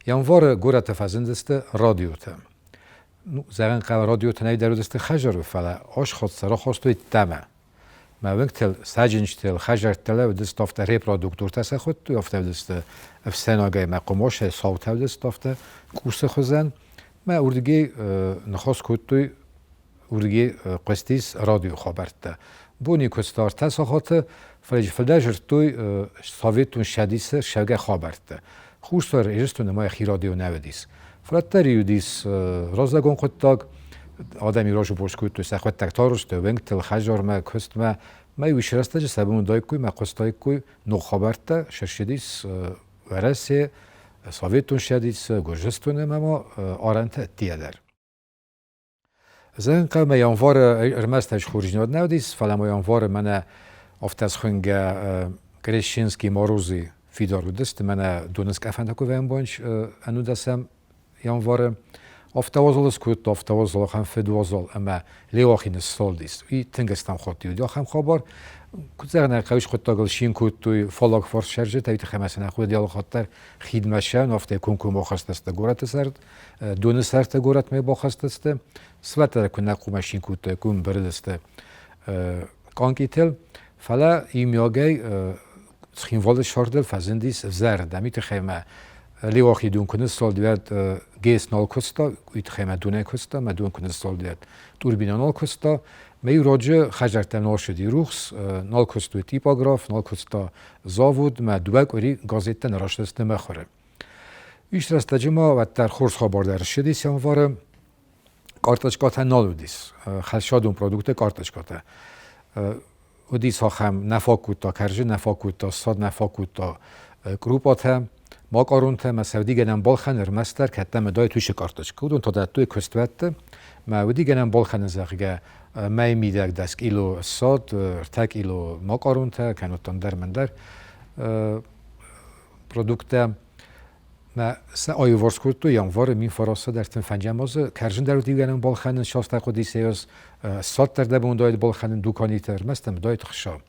S4: Январы горӕты фӕзындысты радиотӕ. Ну, зӕгъӕн хъӕуы, радиотӕ нӕй дӕр уыдысты хӕдзары, фӕлӕ асхуыд сӕ рахастой ӕддӕмӕ. Мӕ уынгтыл, цӕджындзтыл, хӕдзӕрттыл уыдысты афтӕ репродуктортӕ сӕ хуыдтой, афтӕ уыдысты ӕфсӕйнагӕй мӕ хъуымацӕй саутӕ уыдысты афтӕ къусы хуызӕн. Мӕ уырдыгӕй ныхас кодтой, уырдыгӕй хъуыстис радиойы хабӕрттӕ. Бони куыста ӕртӕ сахаты, фӕлӕ фылдӕр зыдтой Советон Цӕдисы ссӕугӕ хабӕрттӕ. Хуссар Ирыстоны ма йӕхи радио нӕ уыдис. Фӕлӕ дӕр уыдис раззагон хъуыддаг. Адӕм разыбос кодтой сӕхуӕдтӕг тарусты, уынгтыл, хӕдзармӕ, куыстмӕ. Мӕ уый рӕстӕджы сӕ бон уыдаиккой, мӕ хъуыстаиккой ног хабӕрттӕ, сӕрсыдис Уӕрӕсе, Советон Цӕдис, Гуырдзыстон ӕмӕ ма арӕнтӕ ӕддейӕ дӕр. Зӕгъын хъӕуы, январы ӕрмӕст ӕз хорздзинад нӕ уыдис, фӕлӕ ма январы мӕнӕ афтӕ схуынгӕ Крещенский Морозы фидар уыдысты, мӕнӕ доныскъӕфӕнтӕ кувӕн бон ӕнудӕсӕм январы. Афтӕ уазал скодта, афтӕ уазал, ахӕм фыдуазал ӕмӕ Леуахи ныссалдис. Уый тынг стӕм хатт уыди ахӕм хабар. Куыд зӕгъын ӕй хъӕуы, хъуыддагыл цин кодтой фаллаг фарс цӕрджытӕ, уый тыххӕй ма сын ӕхуыд алы хатт дӕр хидмӕ ссӕуын, афтӕ комкоммӕ ахастысты горӕты сӕр Доны сӕрты горӕтмӕ бахӕстысты, сывӕллӕттӕ куы нӕ хъуымӕ кодтой, куы ӕмбырдысты къанкъитыл, фӕлӕ иумиагӕй Цхинвалы сӕрдыл фӕзындис ӕвзӕр адӕми тыххӕй мӕ Леуахи дон куы ныссалд, уӕд ГЭС нал куыста, уый тыххӕй мӕ донӕй куыста, мӕ дон куы ныссалд, уӕд турбина нал куыста. Мӕ иу раджы хӕдзӕрттӕм нал цыди рухс, нал куыстой типограф, нал куыста завод, мӕ дыууӕ къуыри газеттӕ нӕ растысты мӕ хуры. Ис рӕстӕджы ма уӕддӕр хорз хабар дӕр ссыдис январы. Карточкатӕ нал уыдис, хӕлцадон продукттӕ карточкатӕ. Уыдис ахӕм, нӕ фаг кодта кӕрзын, нӕ фаг кодта ссад, нӕ фаг кодта крупатӕ, макъаронтӕ, мӕ сӕвдигӕнӕн балхӕн ӕрмӕстдӕр кӕддӕр мӕ дайт уыцы карточкӕ. Уыдон та дӕттой куыстуӕтты. Мӕ уыдигӕнӕн балхӕнын, зӕгъгӕ, мӕйы мидӕг 10 кило ссад, 3 кило макъаронтӕ, кӕннод ӕндӕр мӕндӕр продукттӕ. Мӕ сӕ аиуварс кодтой январы 1935 азы. Кӕрзын дӕр уыди балхӕнын, састӕ хъуыди сеяз ссад дӕр дӕ бон уыдаид балхӕнын дуканиты, ӕрмӕст ӕм уыдаид хса.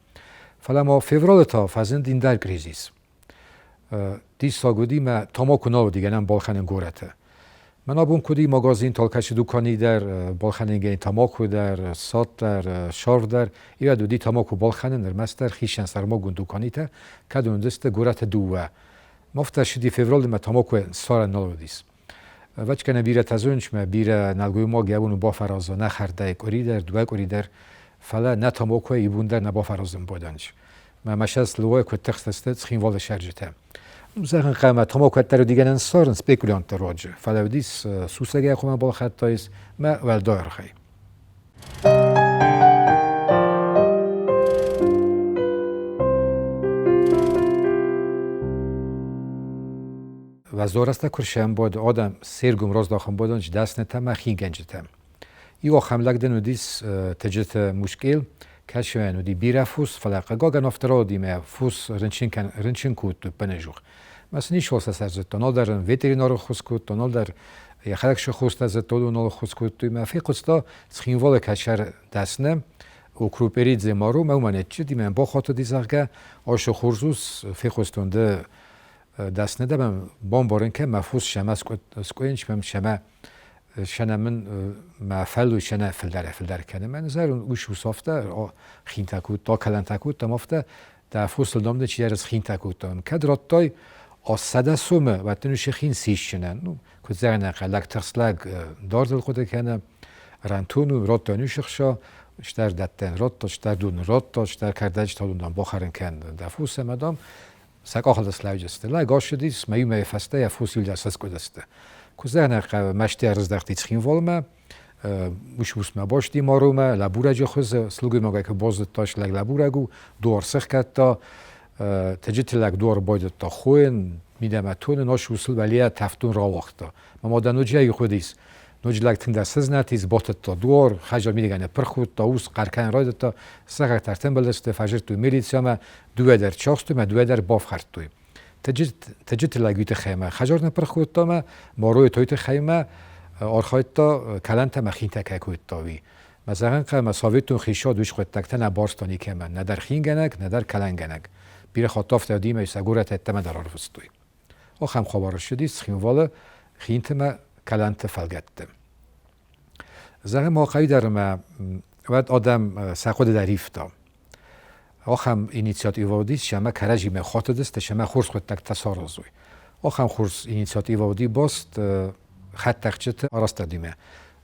S4: Фӕлӕ ма февралы та фӕзынд ӕндӕр кризис. Диссаг уыди, мӕ тамако нал уыди гӕнӕн балхӕнын горӕты. Мӕн абон куыд и магазин талкӕсы дукани дӕр, балхӕнӕнгӕ тамако дӕр, сад дӕр, шарф дӕр, ивӕд уыди тамако балхӕнын ӕрмӕстдӕр хицӕн сӕрмагонд дуканитӕ, кӕд уындысты горӕты дыууӕ. Мафтӕ ссыди февралы мӕ тамако ссарӕн нал уыдис. Ӕвӕццӕгӕн бирӕтӕ зонынц, мӕ бирӕ нӕлгоймаг йӕ бон бафӕраза нӕ хӕрдӕй къуыри дӕр, дыууӕ къуыри дӕр, фӕлӕ нӕ тамако ибон дӕр нӕ бафӕразын бадӕнч. Мӕ мӕсӕс лыуӕй куыд тыхстысты Цхинвалы сӕрджытӕ. Зӕгъын хъӕуы, тамако кӕддӕр уыди ссарын спекулянтты руаджы, фӕлӕ уыдис сусӕгӕй хъуамӕ балхӕдтаис мӕ уӕлдай аргъӕй. Вазорастӕ куы рсӕмбӕлд, адӕм се ргом раздахын бадӕн дӕснытӕ ӕмӕ хингӕнджытӕм. Иу ахӕм лӕг дын уыдис Тыджыты Мускъел, кӕцыйӕн уыди бирӕ фос, фӕлӕ хъыгагӕн афтӕ рауади ӕмӕ фос рынчын кодтой ӕппынӕдзух. Мӕ сын ницыуал сӕ сӕр зыдта, нал дӕр ын ветеринары хос кодта, нал дӕр йӕхӕдӕг цы хостӕ зыдта, уыдон нал хос кодтой. Мӕ фехъуыста Цхинвалы кӕсӕр дӕсны Окруперидзе Маро, мӕ уымӕн ӕдчыди, мӕ бахатыди, зӕгъгӕ, ашы хорз ус, фехъуыстон ды дӕсны дӕ, мӕ бамбарын кӕн, мӕ фос сӕмӕ скъуыйынч, мӕм сӕмӕ сӕнӕ мын мӕ фӕллой сӕнӕ фылдӕр кӕны. Мӕн зӕрын ус ус афтӕ хинтӕ кодта, кӕлӕнтӕ кодтам афтӕ, дӕ фосыл дам дын чидӕр схинтӕ кодта. Кӕд радтай 100 сомы, уӕд дын уыцы хин сисджынӕн. Ну, куыд зӕгъынӕн, лӕг тыхст лӕг дардыл хъуыды кӕны, рантон у, радта ын ӕхца, стӕр дӕттӕн радта, стӕр дон радта, стӕр кӕрдӕджы талон дам бахӕрын кӕн дӕ фос ӕмӕ дам сӕ къахыл слӕуджысты. Лӕг ацыдис, мӕ иумӕ фӕстӕ йӕ фос иу сӕскъуыдысты. Куы зӕгъынӕн хъӕуы, мӕсты ӕрыздӕхти Цхинвалмӕ, ус усмӕ басти марумӕ, лӕбурӕджы хуызы, сылгоймагӕй куы базыдта, лӕг лӕбурӕг у, дуар сыхгӕдта, Тыджыты лӕг дуар байдыдта хойын, мидӕмӕ тонын, ас усыл уӕлейӕ тӕфтон рауагъта. Мӕ мадӕн ноджы ӕй хъуыдис. Ноджы лӕг тынгдӕр сызнӕт ис, батыдта дуар, хӕдзар мидӕгӕй ныппырх кодта, ус хъӕр кӕнын райдыдта, сыхӕгтӕ ӕртымбыл сты, фӕзырдтой милицӕмӕ, дыууӕ дӕр чахстой мӕ дыууӕ дӕр бафхӕрдтой. Тыджыты лӕг уый тыххӕй мӕ хӕдзар ныппырх кодта мӕ, Маройы той тыххӕй мӕ архайдта, кӕлӕнтӕ мӕ хинтӕ кӕй кодта, уый. Мӕ зӕгъын хъӕуы, советон хицауад уый хъуыддӕгтӕ нӕ барста никӕмӕн, нӕдӕр хингӕнӕг, нӕдӕр кӕлӕнгӕнӕг. Бирӕ хатт афтӕ уыди, сӕ горӕты ӕддӕмӕ дӕр ӕрвыстой. Ахӕм хабар ссыдис Цхинвалы хинты мӕ кӕлӕнты фӕлгӕтты. Зӕгъӕм, хъӕуы дӕр ӕмӕ уӕд адӕм сӕ хъуыды дӕр ивта. Ахӕм инициативӕ уыдис, ӕмӕ кӕрӕдзимӕ хатыдысты, ӕмӕ хорз хъуыддӕгтӕ саразой. Ахӕм хорз инициативӕ уыди баст хӕдтӕхджыты арӕзтадимӕ.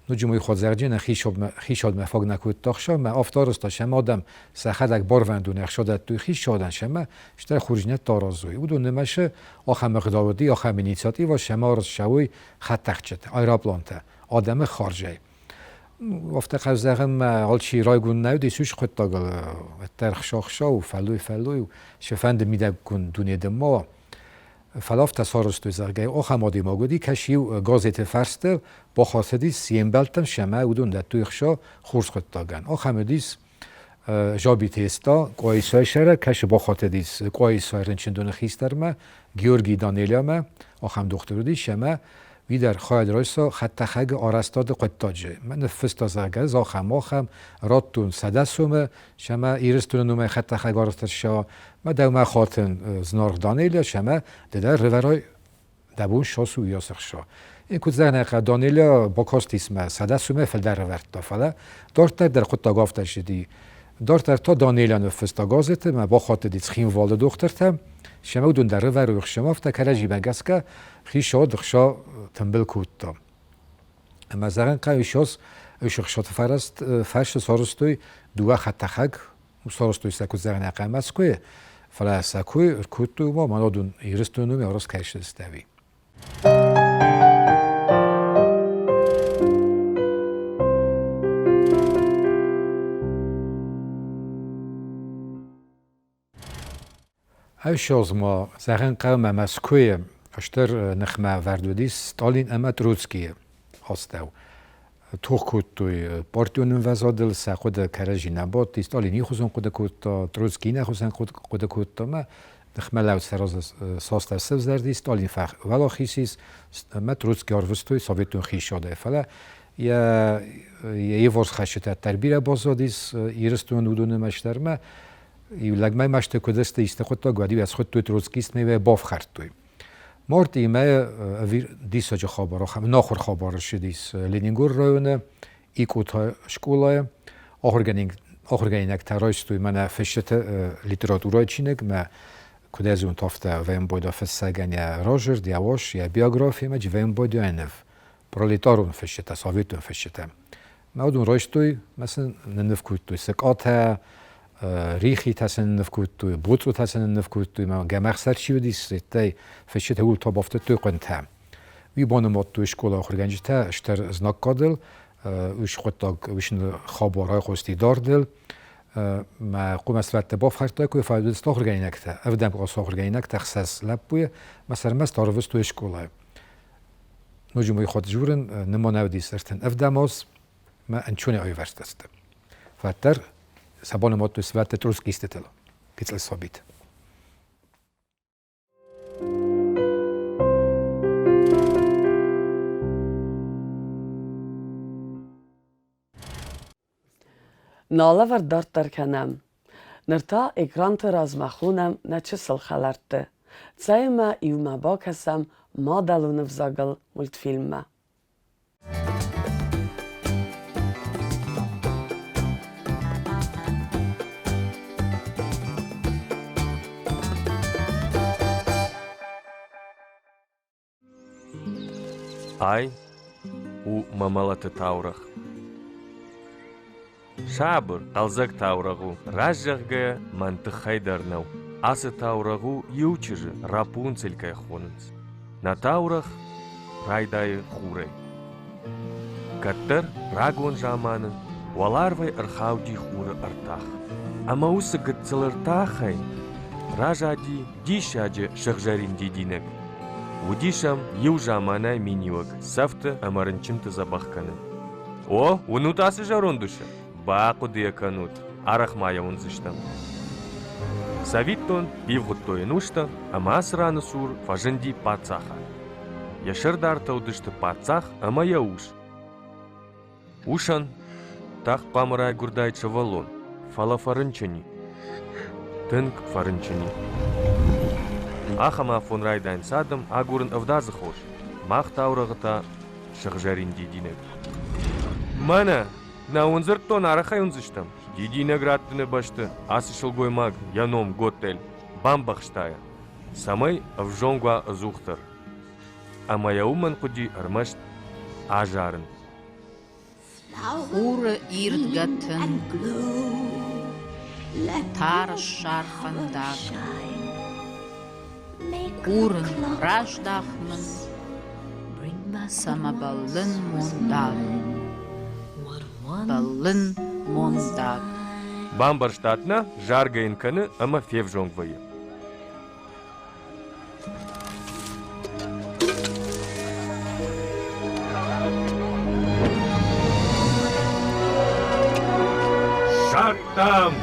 S4: Ноджы уый хӕдзарджын хицаудмӕ фаг нӕ кодта ӕхсӕвмӕ, афтӕ арӕзта сӕм адӕм сӕхӕдӕг барвӕндон ӕхсадӕттой хицаудӕн сӕмӕ, стӕй хорздзинӕдтӕ аразой. Уыдон нымӕсы ахӕм ӕгъдау уыди, ахӕм инициативӕ сӕм арӕзт цӕуой хӕдтӕхджытӕ, аэроплантӕ адӕмы харзӕй. Афтӕ хъӕу зӕгъынмӕ алчи райгонд нӕ уыдис уыцы хъуыддагыл, уӕддӕр хсӕхсӕу, фӕллой-фӕллой, сӕ фӕнды мидӕггонд дуне дын ма уа. Фӕлӕ афтӕ сарӕзтой, зӕгъгӕ, ахӕм адӕймаг уыди, кӕс-иу газеты фӕрстыл бахӕцыдис йе мбӕлттӕм ӕмӕ уыдон дӕттой ӕхца хорз хъуыддагӕн. Ахӕм уыдис Жабиты Еста, Къуайсайы сӕрӕг, кӕсы бахатыдис Къуайсайы рынчындоны хистӕрмӕ, Георгий Данелиамӕ, ахӕм дохтыр уыдис ӕмӕ уый дӕр хайад райста хӕдтӕхӕгы арӕзтады хъуыддаджы. Ныффыста, зӕгъгӕ, ӕз ахӕм-ахӕм, радтон 100 сомы, ӕмӕ Ирыстоны номӕй хӕдтӕхӕг арӕзт ӕрцӕуа. Мӕ дӕумӕ хатын зынаргъ Данелия, ӕмӕ ды дӕр рывӕрай дӕ бон ссас у уыйас ӕхца. Ин куыд зӕгъын Данелия бакастис мӕ 100 сомӕй фылдӕр ӕвӕрдта, фӕлӕ дарддӕр дӕр хъуыддаг афтӕ ссыди. Дарддӕр та Данелия ныффыста газеты, мӕ бахатыди Цхинвалы дохтыртӕм, семӕ уыдон дӕр ӕвӕрой ӕхсӕм афтӕ кӕрӕдзимӕ гӕсгӕ хицауад ӕхца тымбыл кодта. Ӕмӕ зӕгъын хъӕуы ссӕдз ӕхсӕты фӕрсты сарӕзтой дыууӕ хӕдтӕхӕг, сарӕзтой сӕ куыд зӕгъын хъӕуы Мӕскуыйы, фӕлӕ сӕ куы ӕркодтой уымӕ, мӕнӕ уыдон Ирыстоны номӕй арӕзт кӕй ссыдысты ӕви. Ӕфсоз ма зӕгъын хъӕуы ӕмӕ Мӕскуыйы стыр ныхмӕвӕрд уыдис Сталин ӕмӕ Троцкийы астӕу. Тох кодтой партион ӕмвӕзадыл, сӕ хъуыды кӕрӕдзи нӕ бадти. Сталин иухуызон хъуыды кодта, Троцкий иннӕ хуызӕн хъуыды кодта ӕмӕ ныхмӕлӕуд сӕ разы цасдӕр сӕвзӕрди. Сталин фӕуӕлахиз ис ӕмӕ Троцкий арвыстой советон хицауадӕй. Фӕлӕ йӕ иуварс хӕсджытӕ дӕр бирӕ баззадис Ирыстоны уыдоны мӕстӕрмӕ. Иу лӕгмӕ мӕсты куыд сты исты хъуыддаг, уӕд-иу ӕсхуыдтой троцкистмӕ бафхӕрдтой. Мартъийы мӕйы диссаджы хабар, ахӕм ӕнахуыр хабар ссыдис Ленингоры районы Икъота скъолайы. Ахуыргӕнинӕгтӕ райстой мӕнӕ фысджыты литературӕйы чиныг, мӕ куыд ӕзонд, афтӕ Вембойда фыссӕгӕн йӕ разырд, йӕ уас, йӕ биографимӕ Вембойда ныв. Пролетарон фысджытӕ, советон фысджытӕ. Мӕ уыдон райстой, мӕ сын нынныв кодтой сыкъатӕ, рихитӕ сын нынныв кодтой, боцъотӕ сын нынныв кодтой, мӕ гӕмӕхсӕр чи уыдис, стӕй фысджытӕ ууыл та бафтыдтой хъуынтӕ. Уый банымадтой скъола ахуыргӕнджытӕ стыр знаггадыл, уый хъуыддаг, уый хабар айхъуысти дардыл. Мӕ хъуымӕсвӕдтӕ бафхӕрдтой, куы фӕуыдысты ахуыргӕнинӕгтӕ, ӕвдӕм къласы ахуыргӕнинӕгтӕ ӕхсӕз лӕппуйы, мӕ сӕрмӕст арвыстой скъолайы. Ноджы мой хатт дзурын, нымонӕвдис ӕртын ӕвдӕм аз мӕ ӕнчоне айвӕрстысты. Фӕддӕр сӕ банымадтой сывӕллӕтты троцкистытыл, гыццыл сабит.
S1: Нӕ алӕвӕрд дарддӕр кӕнӕм. Ныр та экранты размӕ хонӕм нӕ чысыл хӕлӕртты. Цӕй ӕмӕ иумӕ бакӕсӕм мадӕлон ӕвзагыл мультфильммӕ.
S5: Ай у мӕ мӕлӕты таурӕгъ. Сабыр, хъӕлдзӕг таурӕгъ у, раст зӕгъгӕйӕ, мӕн тыххӕй дӕр нӕу. Ацы таурӕгъ у иу чызджы, Рапунцель кӕй хонынц. Нӕ таурӕгъ райдайы хурӕй. Кӕддӕр, рагон заманы, уӕларвӕй ӕрхауди хуры ӕртах. Ӕмӕ уыцы гыццыл ӕртахӕй разади диссаджы сыгъзӕрин дидинӕг. Уыдис ӕм иу заманӕй миниуӕг цӕфты ӕмӕ рынчынты дзӕбӕх кӕнын. О, уынут ацы зӕронд усы? Бахъуыды йӕ кӕнут, арӕх ма йӕ уындзыстӕм. Цӕвиттон, ивгъуыдтой ӕнустӕ, ӕмӕ ацы раны цур фӕзынди паддзахад. Йӕ сӕрдартӕ уыдысты паддзах ӕмӕ йӕ ус. Усӕн тагъд хъуамӕ райгуырдаид сывӕллон, фӕлӕ фӕрынчын и. Тынг фӕрынчын и. Ахӕм афон райдайынц адӕм агурын ӕвдадзы хос, мах таурӕгъы та сыгъзӕрин дидинӕг. Мӕнӕ, нӕ уын дзырдтон арӕхӕй уындзыстӕм, дидинӕг раттыны бӕсты ацы сылгоймаг йӕ ном Готель бамбӕхста йӕ, цӕмӕй ӕвзонг уа ӕдзухдӕр. Ӕмӕ йӕ уымӕн хъуыди ӕрмӕст азарын.
S6: Хуры ирдгӕ тын, тар ссар фӕндаг. Курын, раздах мын, цӕмӕ бӕллын мондаг. Бӕллын мондаг.
S5: Бамбӕрстат нӕ, заргӕ йын кӕны ӕмӕ февзонг вӕййы. Ссардтам!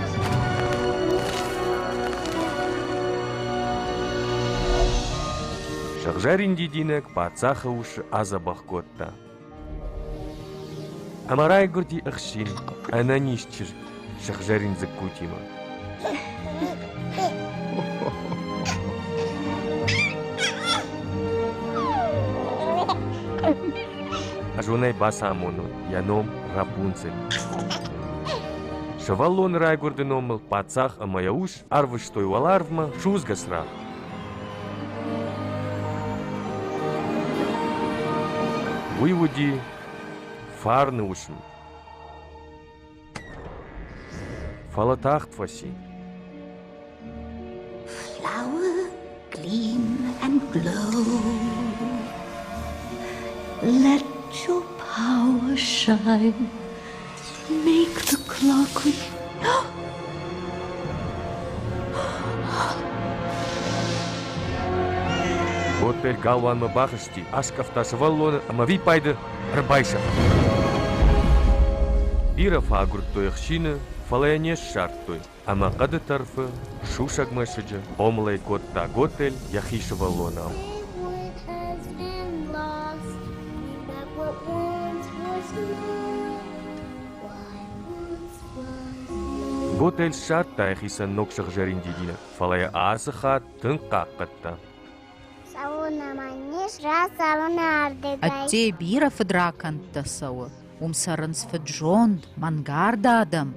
S5: Сыгъзӕрин дидинӕг паддзахы усы адзӕбӕх кодта. Ӕмӕ райгуырди ӕхсин, ӕнӕниз чызг сыгъзӕрин дзыккутимӕ. Ӕз уын ӕй бацамонон, йӕ ном Рапунцель. Сывӕллоны райгуырды номыл паддзах ӕмӕ йӕ ус арвыстой уӕларвмӕ судзгӕ цырагъ. Уый уыди фарны уысм. Фӕлӕ тагъд фӕци.
S7: Flower, gleam and glow. Let your power shine. Make the clock
S5: Готель галуанмӕ бахызти, аскъӕфта сывӕллоны ӕмӕ виппайды ӕрбайсӕфт. Бирӕ фӕагуырдтой ӕхсины, фӕлӕ йӕ не ссардтой, ӕмӕ хъӕды тӕрфы сусӕг мӕсыджы хъомылӕй кодта Готель йӕхи сывӕллонау. Готель ссардта йӕхицӕн ног сыгъзӕрин дидинӕг, фӕлӕ йӕ ацы хатт тынг хъахъхъӕдта.
S6: Ӕдде бирӕ фыдракӕндтӕ цӕуы, уым цӕрынц фыд-зонд, мӕнгард адӕм.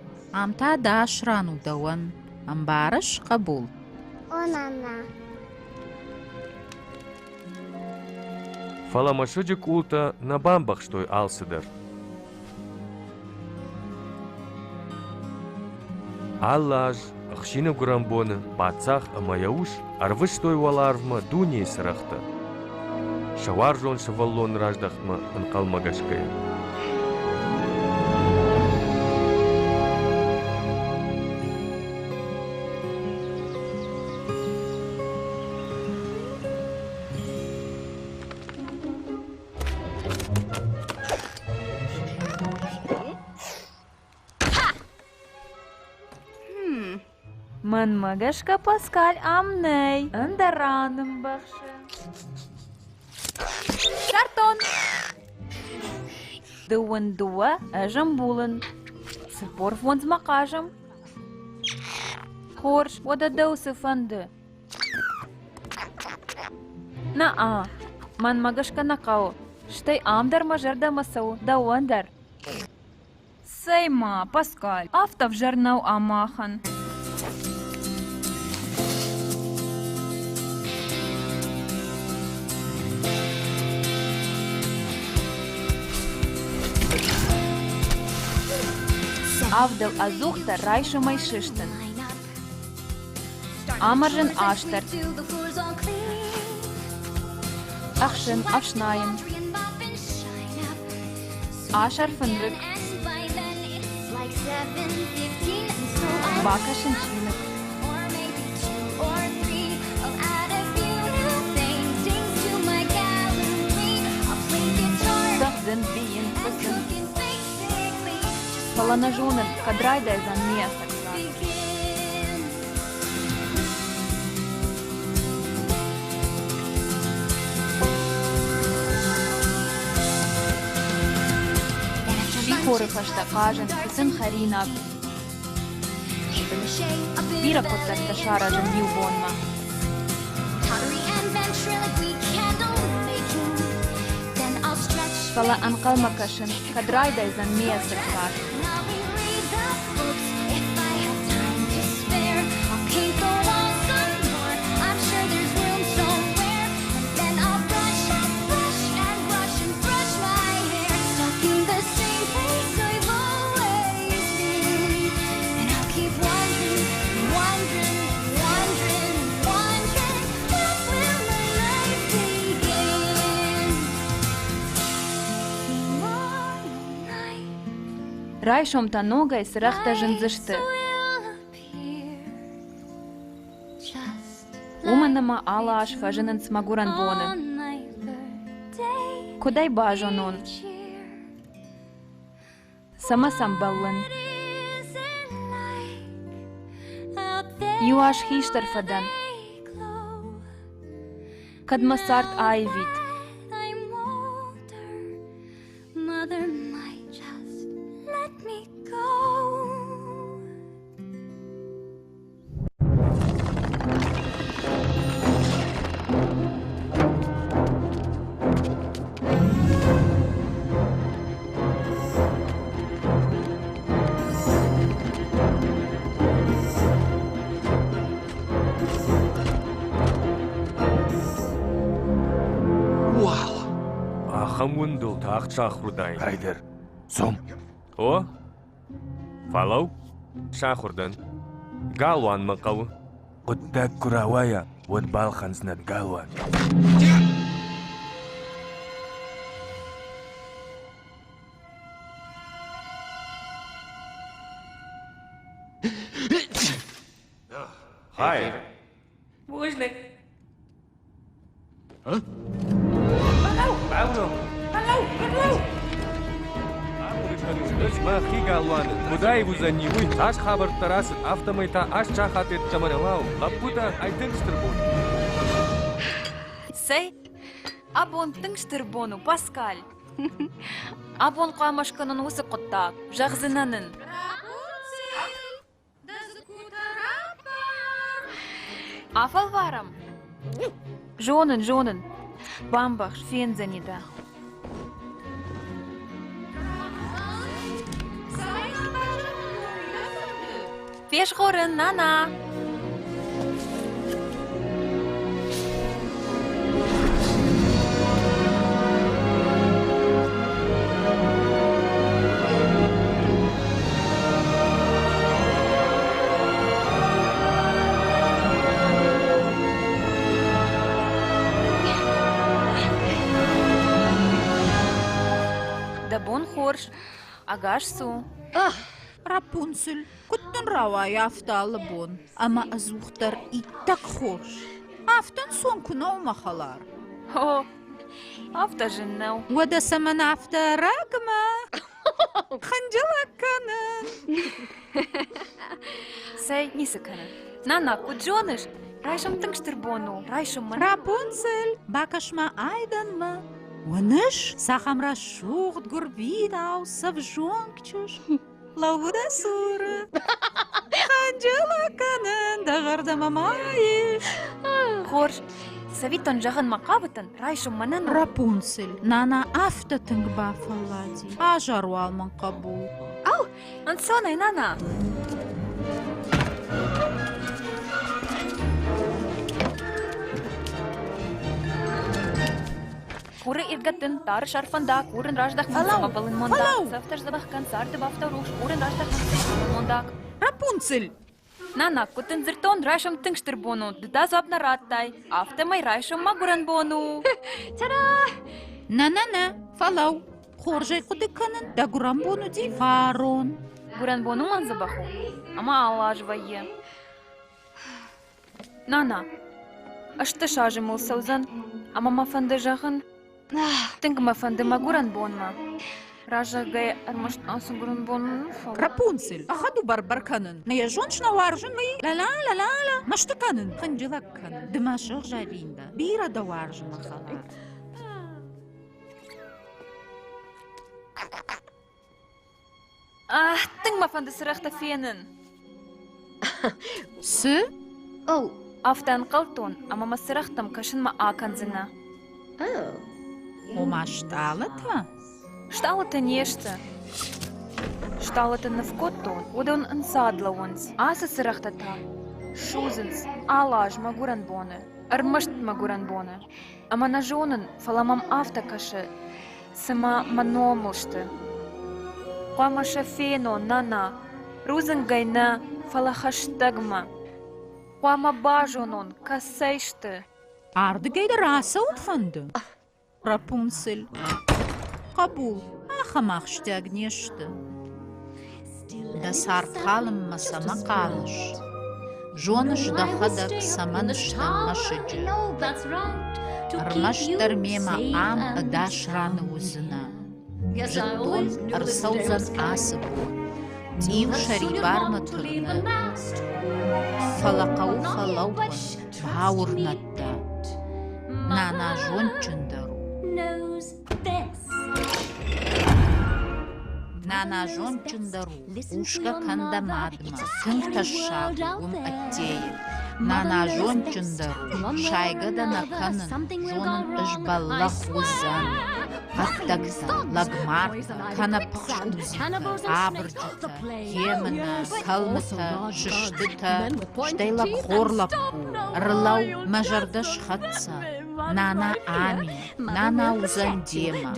S6: Ам та ӕдас ран у дӕуӕн. Ӕмбарыс, хъӕбул?
S7: О, нана.
S5: Фӕлӕ мӕсыджы къултӕ нӕ бамбӕхстой алцыдӕр. Алы аз ӕхсины гуырӕнбоны паддзах ӕмӕ йӕ ус ӕрвыстой уӕларвмӕ дунейы цырӕгътӕ. Сӕ уарзон сывӕллоны раздӕхтмӕ ӕнхъӕлмӕгӕсгӕйӕ.
S8: Мӕнмӕ гӕсгӕ Паскаль ам нӕй, ӕндӕр ран ӕмбӕхсы. Картон! Дыууын дыууӕ ӕз ӕмбулын. 45-мӕ хъазӕм. Хорз, уӕдӕ дӕу цы фӕнды? На-а, мӕнмӕ гӕсгӕ нӕ хъӕуы. Стӕй ам дӕр мӕ зӕрдӕмӕ цӕуы, дӕуӕн дӕр. Цӕй-ма, Паскаль, афтӕ ӕвзӕр нӕу ам махӕн. Авдыл ӕдзухдӕр райсомӕй сыстын. Амӕрзын астӕрд. Ӕхсын, ӕфснайын. Асӕрфын рыг. Бакӕсын чиныг. Цӕгъдын, бийын, фыцын. Фӕлӕ нӕ зонын, кӕд райдайдзӕн ме ӕцӕг цард. Сихоры фӕстӕ хъазын, фыцын хӕринаг. Бирӕ хъуыддӕгтӕ саразын иу бонмӕ. Фӕлӕ ӕнхъӕлмӕ кӕсын, кӕд райдайдзӕн ме ӕцӕг цард. Райсом та ногӕй цырӕгътӕ зындзысты. Уымӕн ӕмӕ алы аз фӕзынынц мӕгуырӕн боны. Куыд ӕй базонон? Цӕмӕ сӕм бӕллын? Иу аз хистӕр фӕдӕн. Кӕд мӕ цард аивид.
S7: Mother might just let me go.
S5: Ахӕм уындыл тагъд сахуыр уыдаин.
S9: Райдер, цом.
S5: О, фӕлӕуу, сахуыр дӕн. Галуан мӕ хъӕуы.
S9: Хъуыддаг куы рауайа, уӕд балхӕндзынӕн галуан.
S5: Хайр.
S10: Бузныг.
S5: Мӕхи галуаны куыд аивудзӕни, уый цас хабӕрттӕ рацыд, афтӕмӕй та аст сахат йеддӕмӕ нӕ лӕууы. Лӕппутӕ, ай тынг стыр бон.
S8: Цӕй, абон тынг стыр бон у, Паскаль. Абон хъуамӕ скӕнон уыцы хъуыддаг, зӕгъдзынӕн ын. Афӕлварӕм. Зонын, зонын. Бамбӕхс, фендзӕни дӕ. Фезгъорын, нана! Дӕ бон хорз, ӕгас цу.
S6: Рапунцель, куыд дын рауайы афтӕ алы бон? Ӕмӕ ӕдзухдӕр иттӕг хорз. Афтӕ ӕнцон куы нӕу, мӕ хӕлар.
S8: О, афтӕ зын нӕу.
S6: Уӕдӕ цӕмӕн афтӕ ӕрӕгмӕ? Хынджылӕг кӕнын.
S8: Цӕй, ницы кӕнын. Нана, куыд зоныс, райсом тынг стыр бон у. Райсом мӕ...
S6: Рапунцель, бакӕс-ма айдӕнмӕ. Уыныс, цахӕм рӕсугъд гуырвидау сӕвзонг чызг лӕууы дӕ цуры. Хынджылӕг кӕнын дӕ зӕрдӕмӕ ма ис.
S8: Хорз, цӕвиттон зӕгъынмӕ хъавыдтӕн, райсом мӕнӕн...
S6: Рапунцель, нана афтӕ тынг бафӕллади. Азар уал мын хъӕбул.
S8: Ау, ӕнцонӕй, нана! Хуры иргӕттын, тары сӕрфӕндаг, курын раздӕх мын цӕмӕ бӕллын мондаг, цӕфтӕ сдзӕбӕх кӕн, царды бафтау рухс, курын раздӕх мын цӕмӕ бӕллын мондаг.
S6: Рапунцель!
S8: Нана, куыд дын дзырдтон, райсом тынг стыр бон у, ды та дзуапп нӕ радтай. Афтӕмӕй райсом мӕ гуырӕн бон у.
S7: Та-да!
S6: Нӕ-нӕ-нӕ, фӕлӕуу. Хорз ӕй хъуыды кӕнын, дӕ гуырӕн бон уыди фарон.
S8: Гуырӕн бон уымӕн дзӕбӕх у, ӕмӕ алы аз вӕййы. Нана, 18 азы мыл цӕудзӕн, ӕмӕ мӕ фӕнды зӕгъын, Тынг мӕ фӕнды мӕ гуырӕн бонмӕ. Раззагӕй ӕрмӕст ацы гуырӕн бон фӕлӕ.
S6: Рапунцель, ӕгъгъӕд у бӕр-бӕр кӕнын. Нӕ йӕ зонд нӕ уарзын, уый ла-ла-ла-ла-ла, мӕсты кӕнын, хынджылӕг кӕнын. Ды мӕ сыгъзӕрин дӕ, бирӕ дӕ уарзын, мӕ хӕлар.
S8: Ах, тынг мӕ фӕнды цырӕгътӕ фенын.
S6: Цы?
S8: Оу, афтӕ ӕнхъӕлдтон, ӕмӕ мӕ цырӕгътӕм кӕсынмӕ акӕндзынӕ.
S6: Ома стъалытӕ?
S8: Стъалытӕ не сты. Стъалытӕ ныв кодтон, уыдон ӕнцад лӕууынц. Ацы цырӕгътӕ та судзынц алы аз мӕ гуырӕн боны. Ӕрмӕст мӕ гуырӕн боны. Ӕмӕ нӕ зонын, фӕлӕ мӕм афтӕ кӕсы, цыма мӕ номыл сты. Хъуамӕ сӕ фенон, нана, рудзынгӕй нӕ, фӕлӕ хӕстӕгмӕ. Хъуамӕ базонон, кӕцӕй сты.
S6: Ардыгӕй дӕр ацӕуын фӕнды? Рапунцель. Хъӕбул, ахӕм ахстиаг не сты. Дӕ цард халынмӕ цӕмӕ хъавыс? Зоныс дӕхӕдӕг, цӕмӕн стӕм мӕсыджы. Ӕрмӕстдӕр мемӕ ам ӕдас раны уыдзынӕ. Зыдтон, ӕрцӕудзӕн ацы бон. Цъиу сӕрибармӕ тырны. Фӕлӕ хъӕуы фӕлӕууын, бауырнӕд дӕ. Нана зондджындӕр у. Нана зондджындӕр у, хъусгӕ кӕн дӕ мадмӕ, тынг тӕссаг у уым ӕддейы. Нана зондджындӕр у, сайгӕ дӕ нӕ кӕнын, зонын ӕз бӕллӕх уыдзӕн. Хъӕддӕгтӕ, лӕгмартӕ, кӕнӕ пыхсдудзитӕ, абырджытӕ, емынӕ, кӕлмытӕ, сыстытӕ, стӕй лӕгхор лӕппу, ӕрлӕуу, мӕ зӕрдӕ схӕццӕ. Нана ами, нана уыдзӕн демӕ,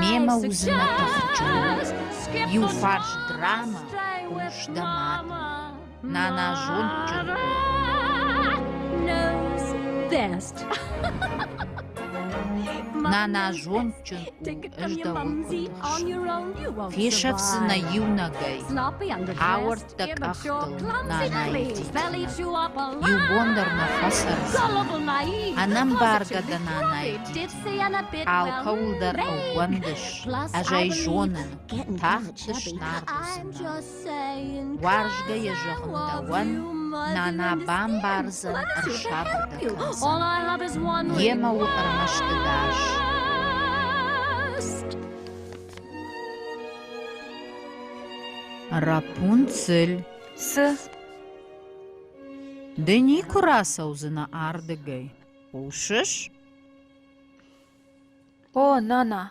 S6: мемӕ уыдзынӕ тыхджын. Иу фарс драмӕ, хъус дӕ мадмӕ. Нана зондджын у. Нана зондджын у, ӕз дӕуыл куы тыхсын. Фесӕфдзынӕ иунӕгӕй, ауӕрд дӕ къӕхтыл, нанайы дидинӕг. Иу бон дӕр нӕ фӕцӕрдзынӕ. Ӕнӕмбаргӕ дӕ нанайы дидинӕг. Алкӕуыл дӕр ӕууӕндыс, ӕз ӕй зонын, тагъд ды снард уыдзынӕ. Уарзгӕ йӕ зӕгъын дӕуӕн, нана бамбардзӕн, ӕрсабыр дӕ кӕндзӕн. Йемӕ у ӕрмӕст ӕдас. Рапунцель.
S8: Цы?
S6: Ды никуы рацӕудзынӕ ардыгӕй. Хъусыс?
S8: О, нана!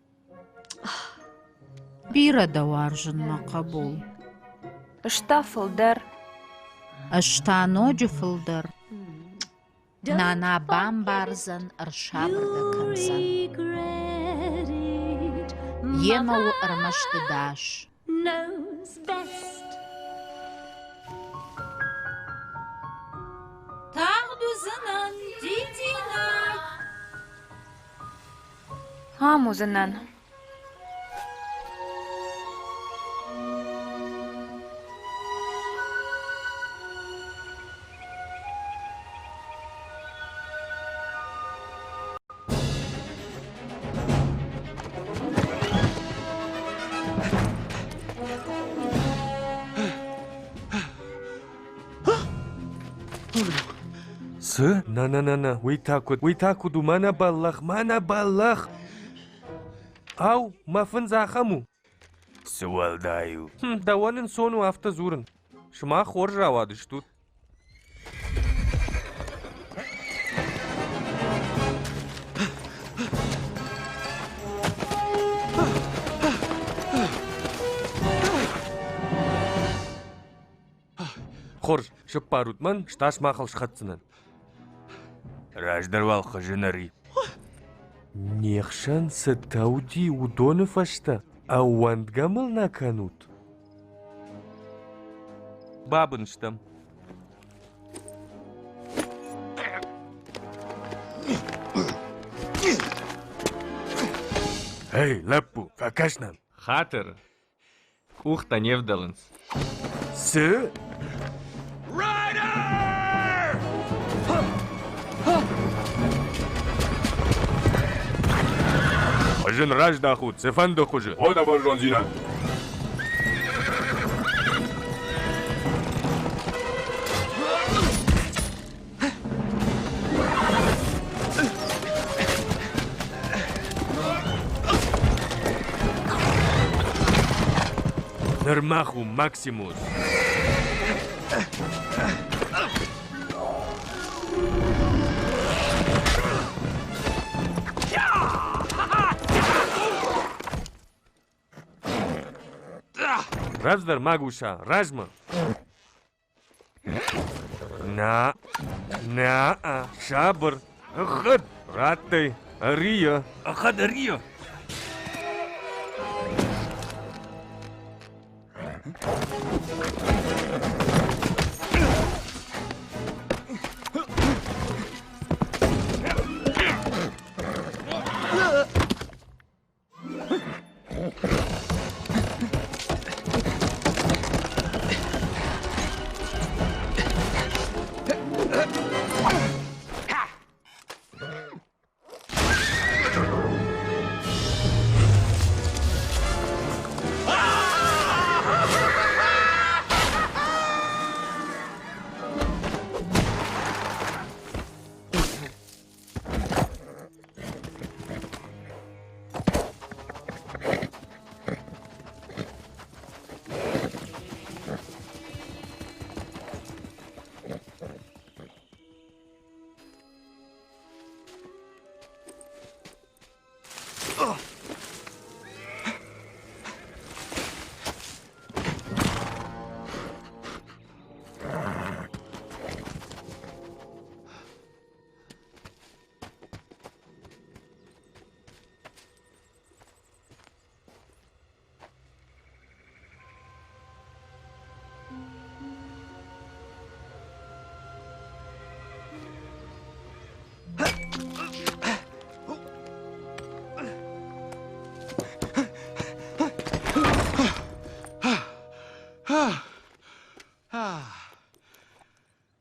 S6: Бирӕ дӕ уарзын, мӕ хъӕбул.
S8: Ӕз та фылдӕр.
S6: Ӕз та ноджы фылдӕр. Нана бамбардзӕн, ӕрсабыр дӕ кӕндзӕн. Йемӕ у ӕрмӕст дӕс. Тагъд уыдзынӕн, дидинӕг!
S8: Ам уыдзынӕн.
S5: Цы? Нӕ, нӕ, нӕ, нӕ, уый та куыд, уый та куыд у, мӕнӕ бӕллӕх, мӕнӕ бӕллӕх! Ау, мӕ фындз ахӕм у?
S9: Цы уӕлдай у?
S5: Хм, дӕуӕн ӕнцон у афтӕ дзурын. Сымах хорз рауадыстут. Хорз, сыппарут мӕн, стас махыл схӕцдзынӕн.
S9: Раздӕр уал хызын ӕри.
S5: Не хсӕн цытӕ уыди уыдоны фӕстӕ, ӕууӕндгӕ мыл нӕ кӕнут? Бабын стӕм.
S9: Эй, лӕппу, фӕкӕс нӕм.
S5: Хатыр, къухтӕ не вдӕлынц.
S9: Цы? Хызын раздахут, цыфӕнды хуызы.
S10: О, дӕ бӕрзонддзинад!
S5: Ныр мах у Максимус. Рӕвдздӕр, магуса, размӕ! Нӕ, нӕ, сабыр, ӕгъгъӕд, радтай, ӕрийӕ, ӕгъгъӕд ӕрийӕ.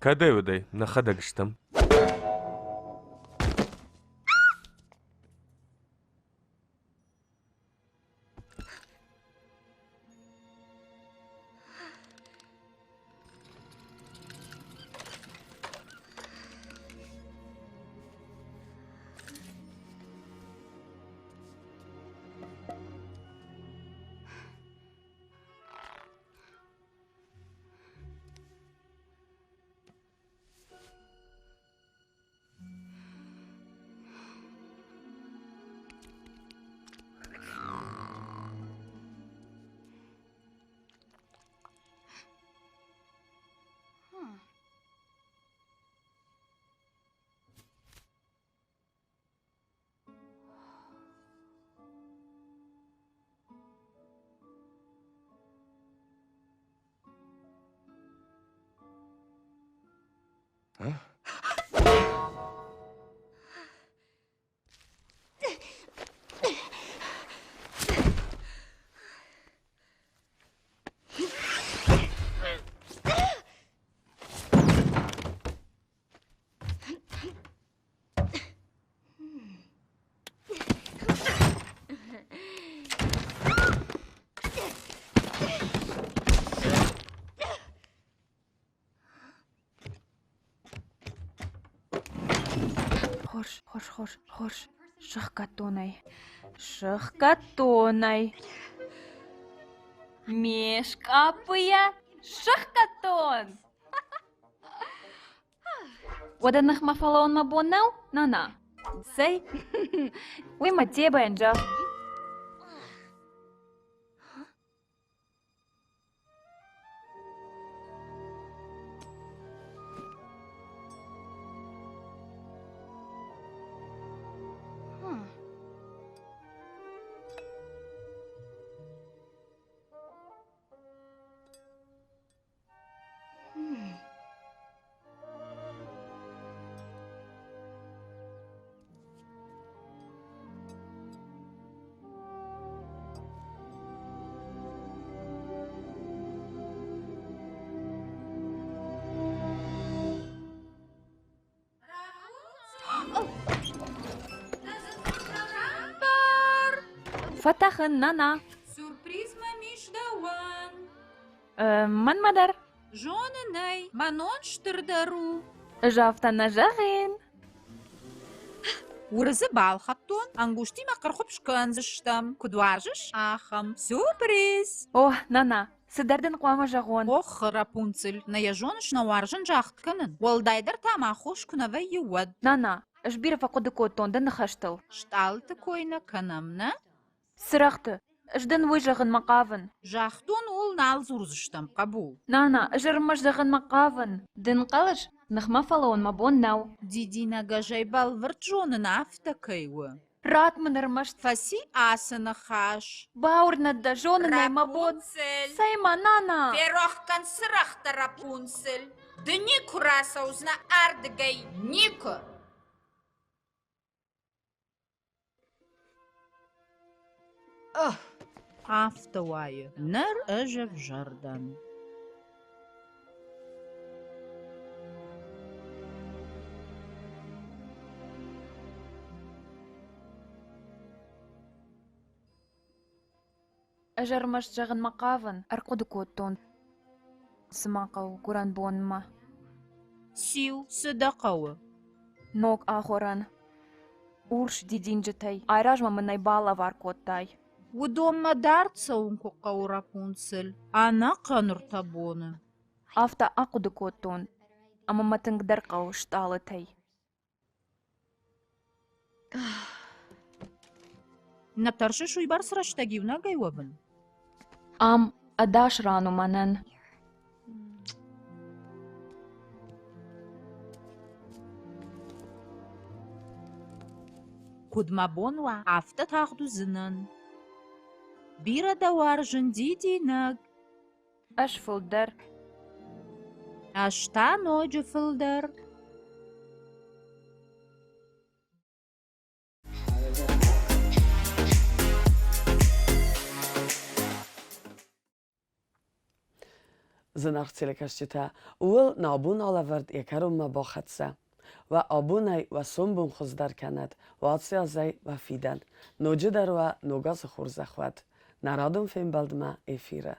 S5: Кӕдӕй уӕдӕй нӕхӕдӕг стӕм.
S8: Хорз, хорз. Сӕхгӕдтон ӕй. Сӕхгӕдтон ӕй. Ме скъаппы йӕ сӕхгӕдтон! Уӕдӕ ныхмӕ фӕлӕууын мӕ бон нӕу, нана? Цӕй, уый мӕ Тебӕйӕн зӕгъ. Фӕтӕхын, нана.
S6: Сюрприз мӕм ис дӕуӕн.
S8: Мӕнмӕ дӕр.
S6: Зонын ӕй, мӕнон стырдӕр у.
S8: Ӕз афтӕ нӕ зӕгъин.
S6: Уырыдзы балхӕдтон, ӕнгузтимӕ хъырхуыпп скӕндзыстӕм. Куыд уарзыс, ахӕм. Сюрприз!
S8: О, нана, цыдӕр дын хъуамӕ зӕгъон.
S6: Ох, Рапунцель, нӕ йӕ зоныс, нӕ уарзын загъд кӕнын. Уӕлдайдӕр та мӕ аххос куы нӕ вӕййы, уӕд.
S8: Нана, ӕз бирӕ фӕхъуыды кодтон дӕ ныхӕстыл.
S6: Стъалыты кой нӕ кӕнӕм, нӕ?
S8: Цырӕгъты, ӕз дын уый зӕгъынмӕ хъавын.
S6: Загътон, ууыл нал дзурдзыстӕм, хъӕбул.
S8: Нана, ӕз ӕрмӕст зӕгъынмӕ хъавын. Ды нхъӕлыс, ныхмӕ фӕлӕууын мӕ бон нӕу.
S6: Дидинӕгӕзӕй бӕлвырд зонын афтӕ кӕй у.
S8: Ратт мын ӕрмӕст.
S6: Фӕци ацы ныхас.
S8: Бауырнӕд дӕ, зонын ӕй мӕ бон.
S6: Рапунцель!
S8: Цӕй-ма, нана!
S6: Ферох кӕн цырӕгътӕ, Рапунцель! Ды никуы рацӕудзынӕ ардыгӕй, никуы! Афтӕ уайы, ныр ӕз ӕвзӕр дӕн.
S8: Ӕз ӕрмӕст зӕгъынмӕ хъавын, ӕрхъуыды кодтон, цыма хъӕуы гуырӕнбонмӕ.
S6: Циу, цы дӕ хъӕуы?
S8: Ног ахорӕн. Урс дидинджытӕй. Айразмӕ мын ӕй балӕвар кодтай.
S6: Уыдонмӕ дард цӕуын куы хъӕуы, Рапунцель, ӕнӕхъӕн ӕртӕ боны.
S8: Афтӕ ахъуыды кодтон, ӕмӕ мӕ тынгдӕр хъӕуы стъалытӕй.
S6: Нӕ тӕрсыс уыйбӕрц рӕстӕг иунӕгӕй уӕвын?
S8: Ам ӕдас ран у мӕнӕн.
S6: Куыд мӕ бон уа, афтӕ тагъд уыдзынӕн. Бирӕ дӕ уарзын, дидинӕг.
S8: Ӕз фылдӕр.
S6: Ӕз та ноджы фылдӕр.
S1: Зынаргъ телекӕсджытӕ, ууыл нӕ абон алӕвӕрд йӕ кӕронмӕ бахӕццӕ. Уӕ абонӕй уӕ сомбон хуыздӕр кӕнӕд, уӕ ацы азӕй уӕ фидӕн. Ноджыдӕр уӕ ног азы хорзӕх уӕд! Нӕ радон фембӕлдмӕ эфиры.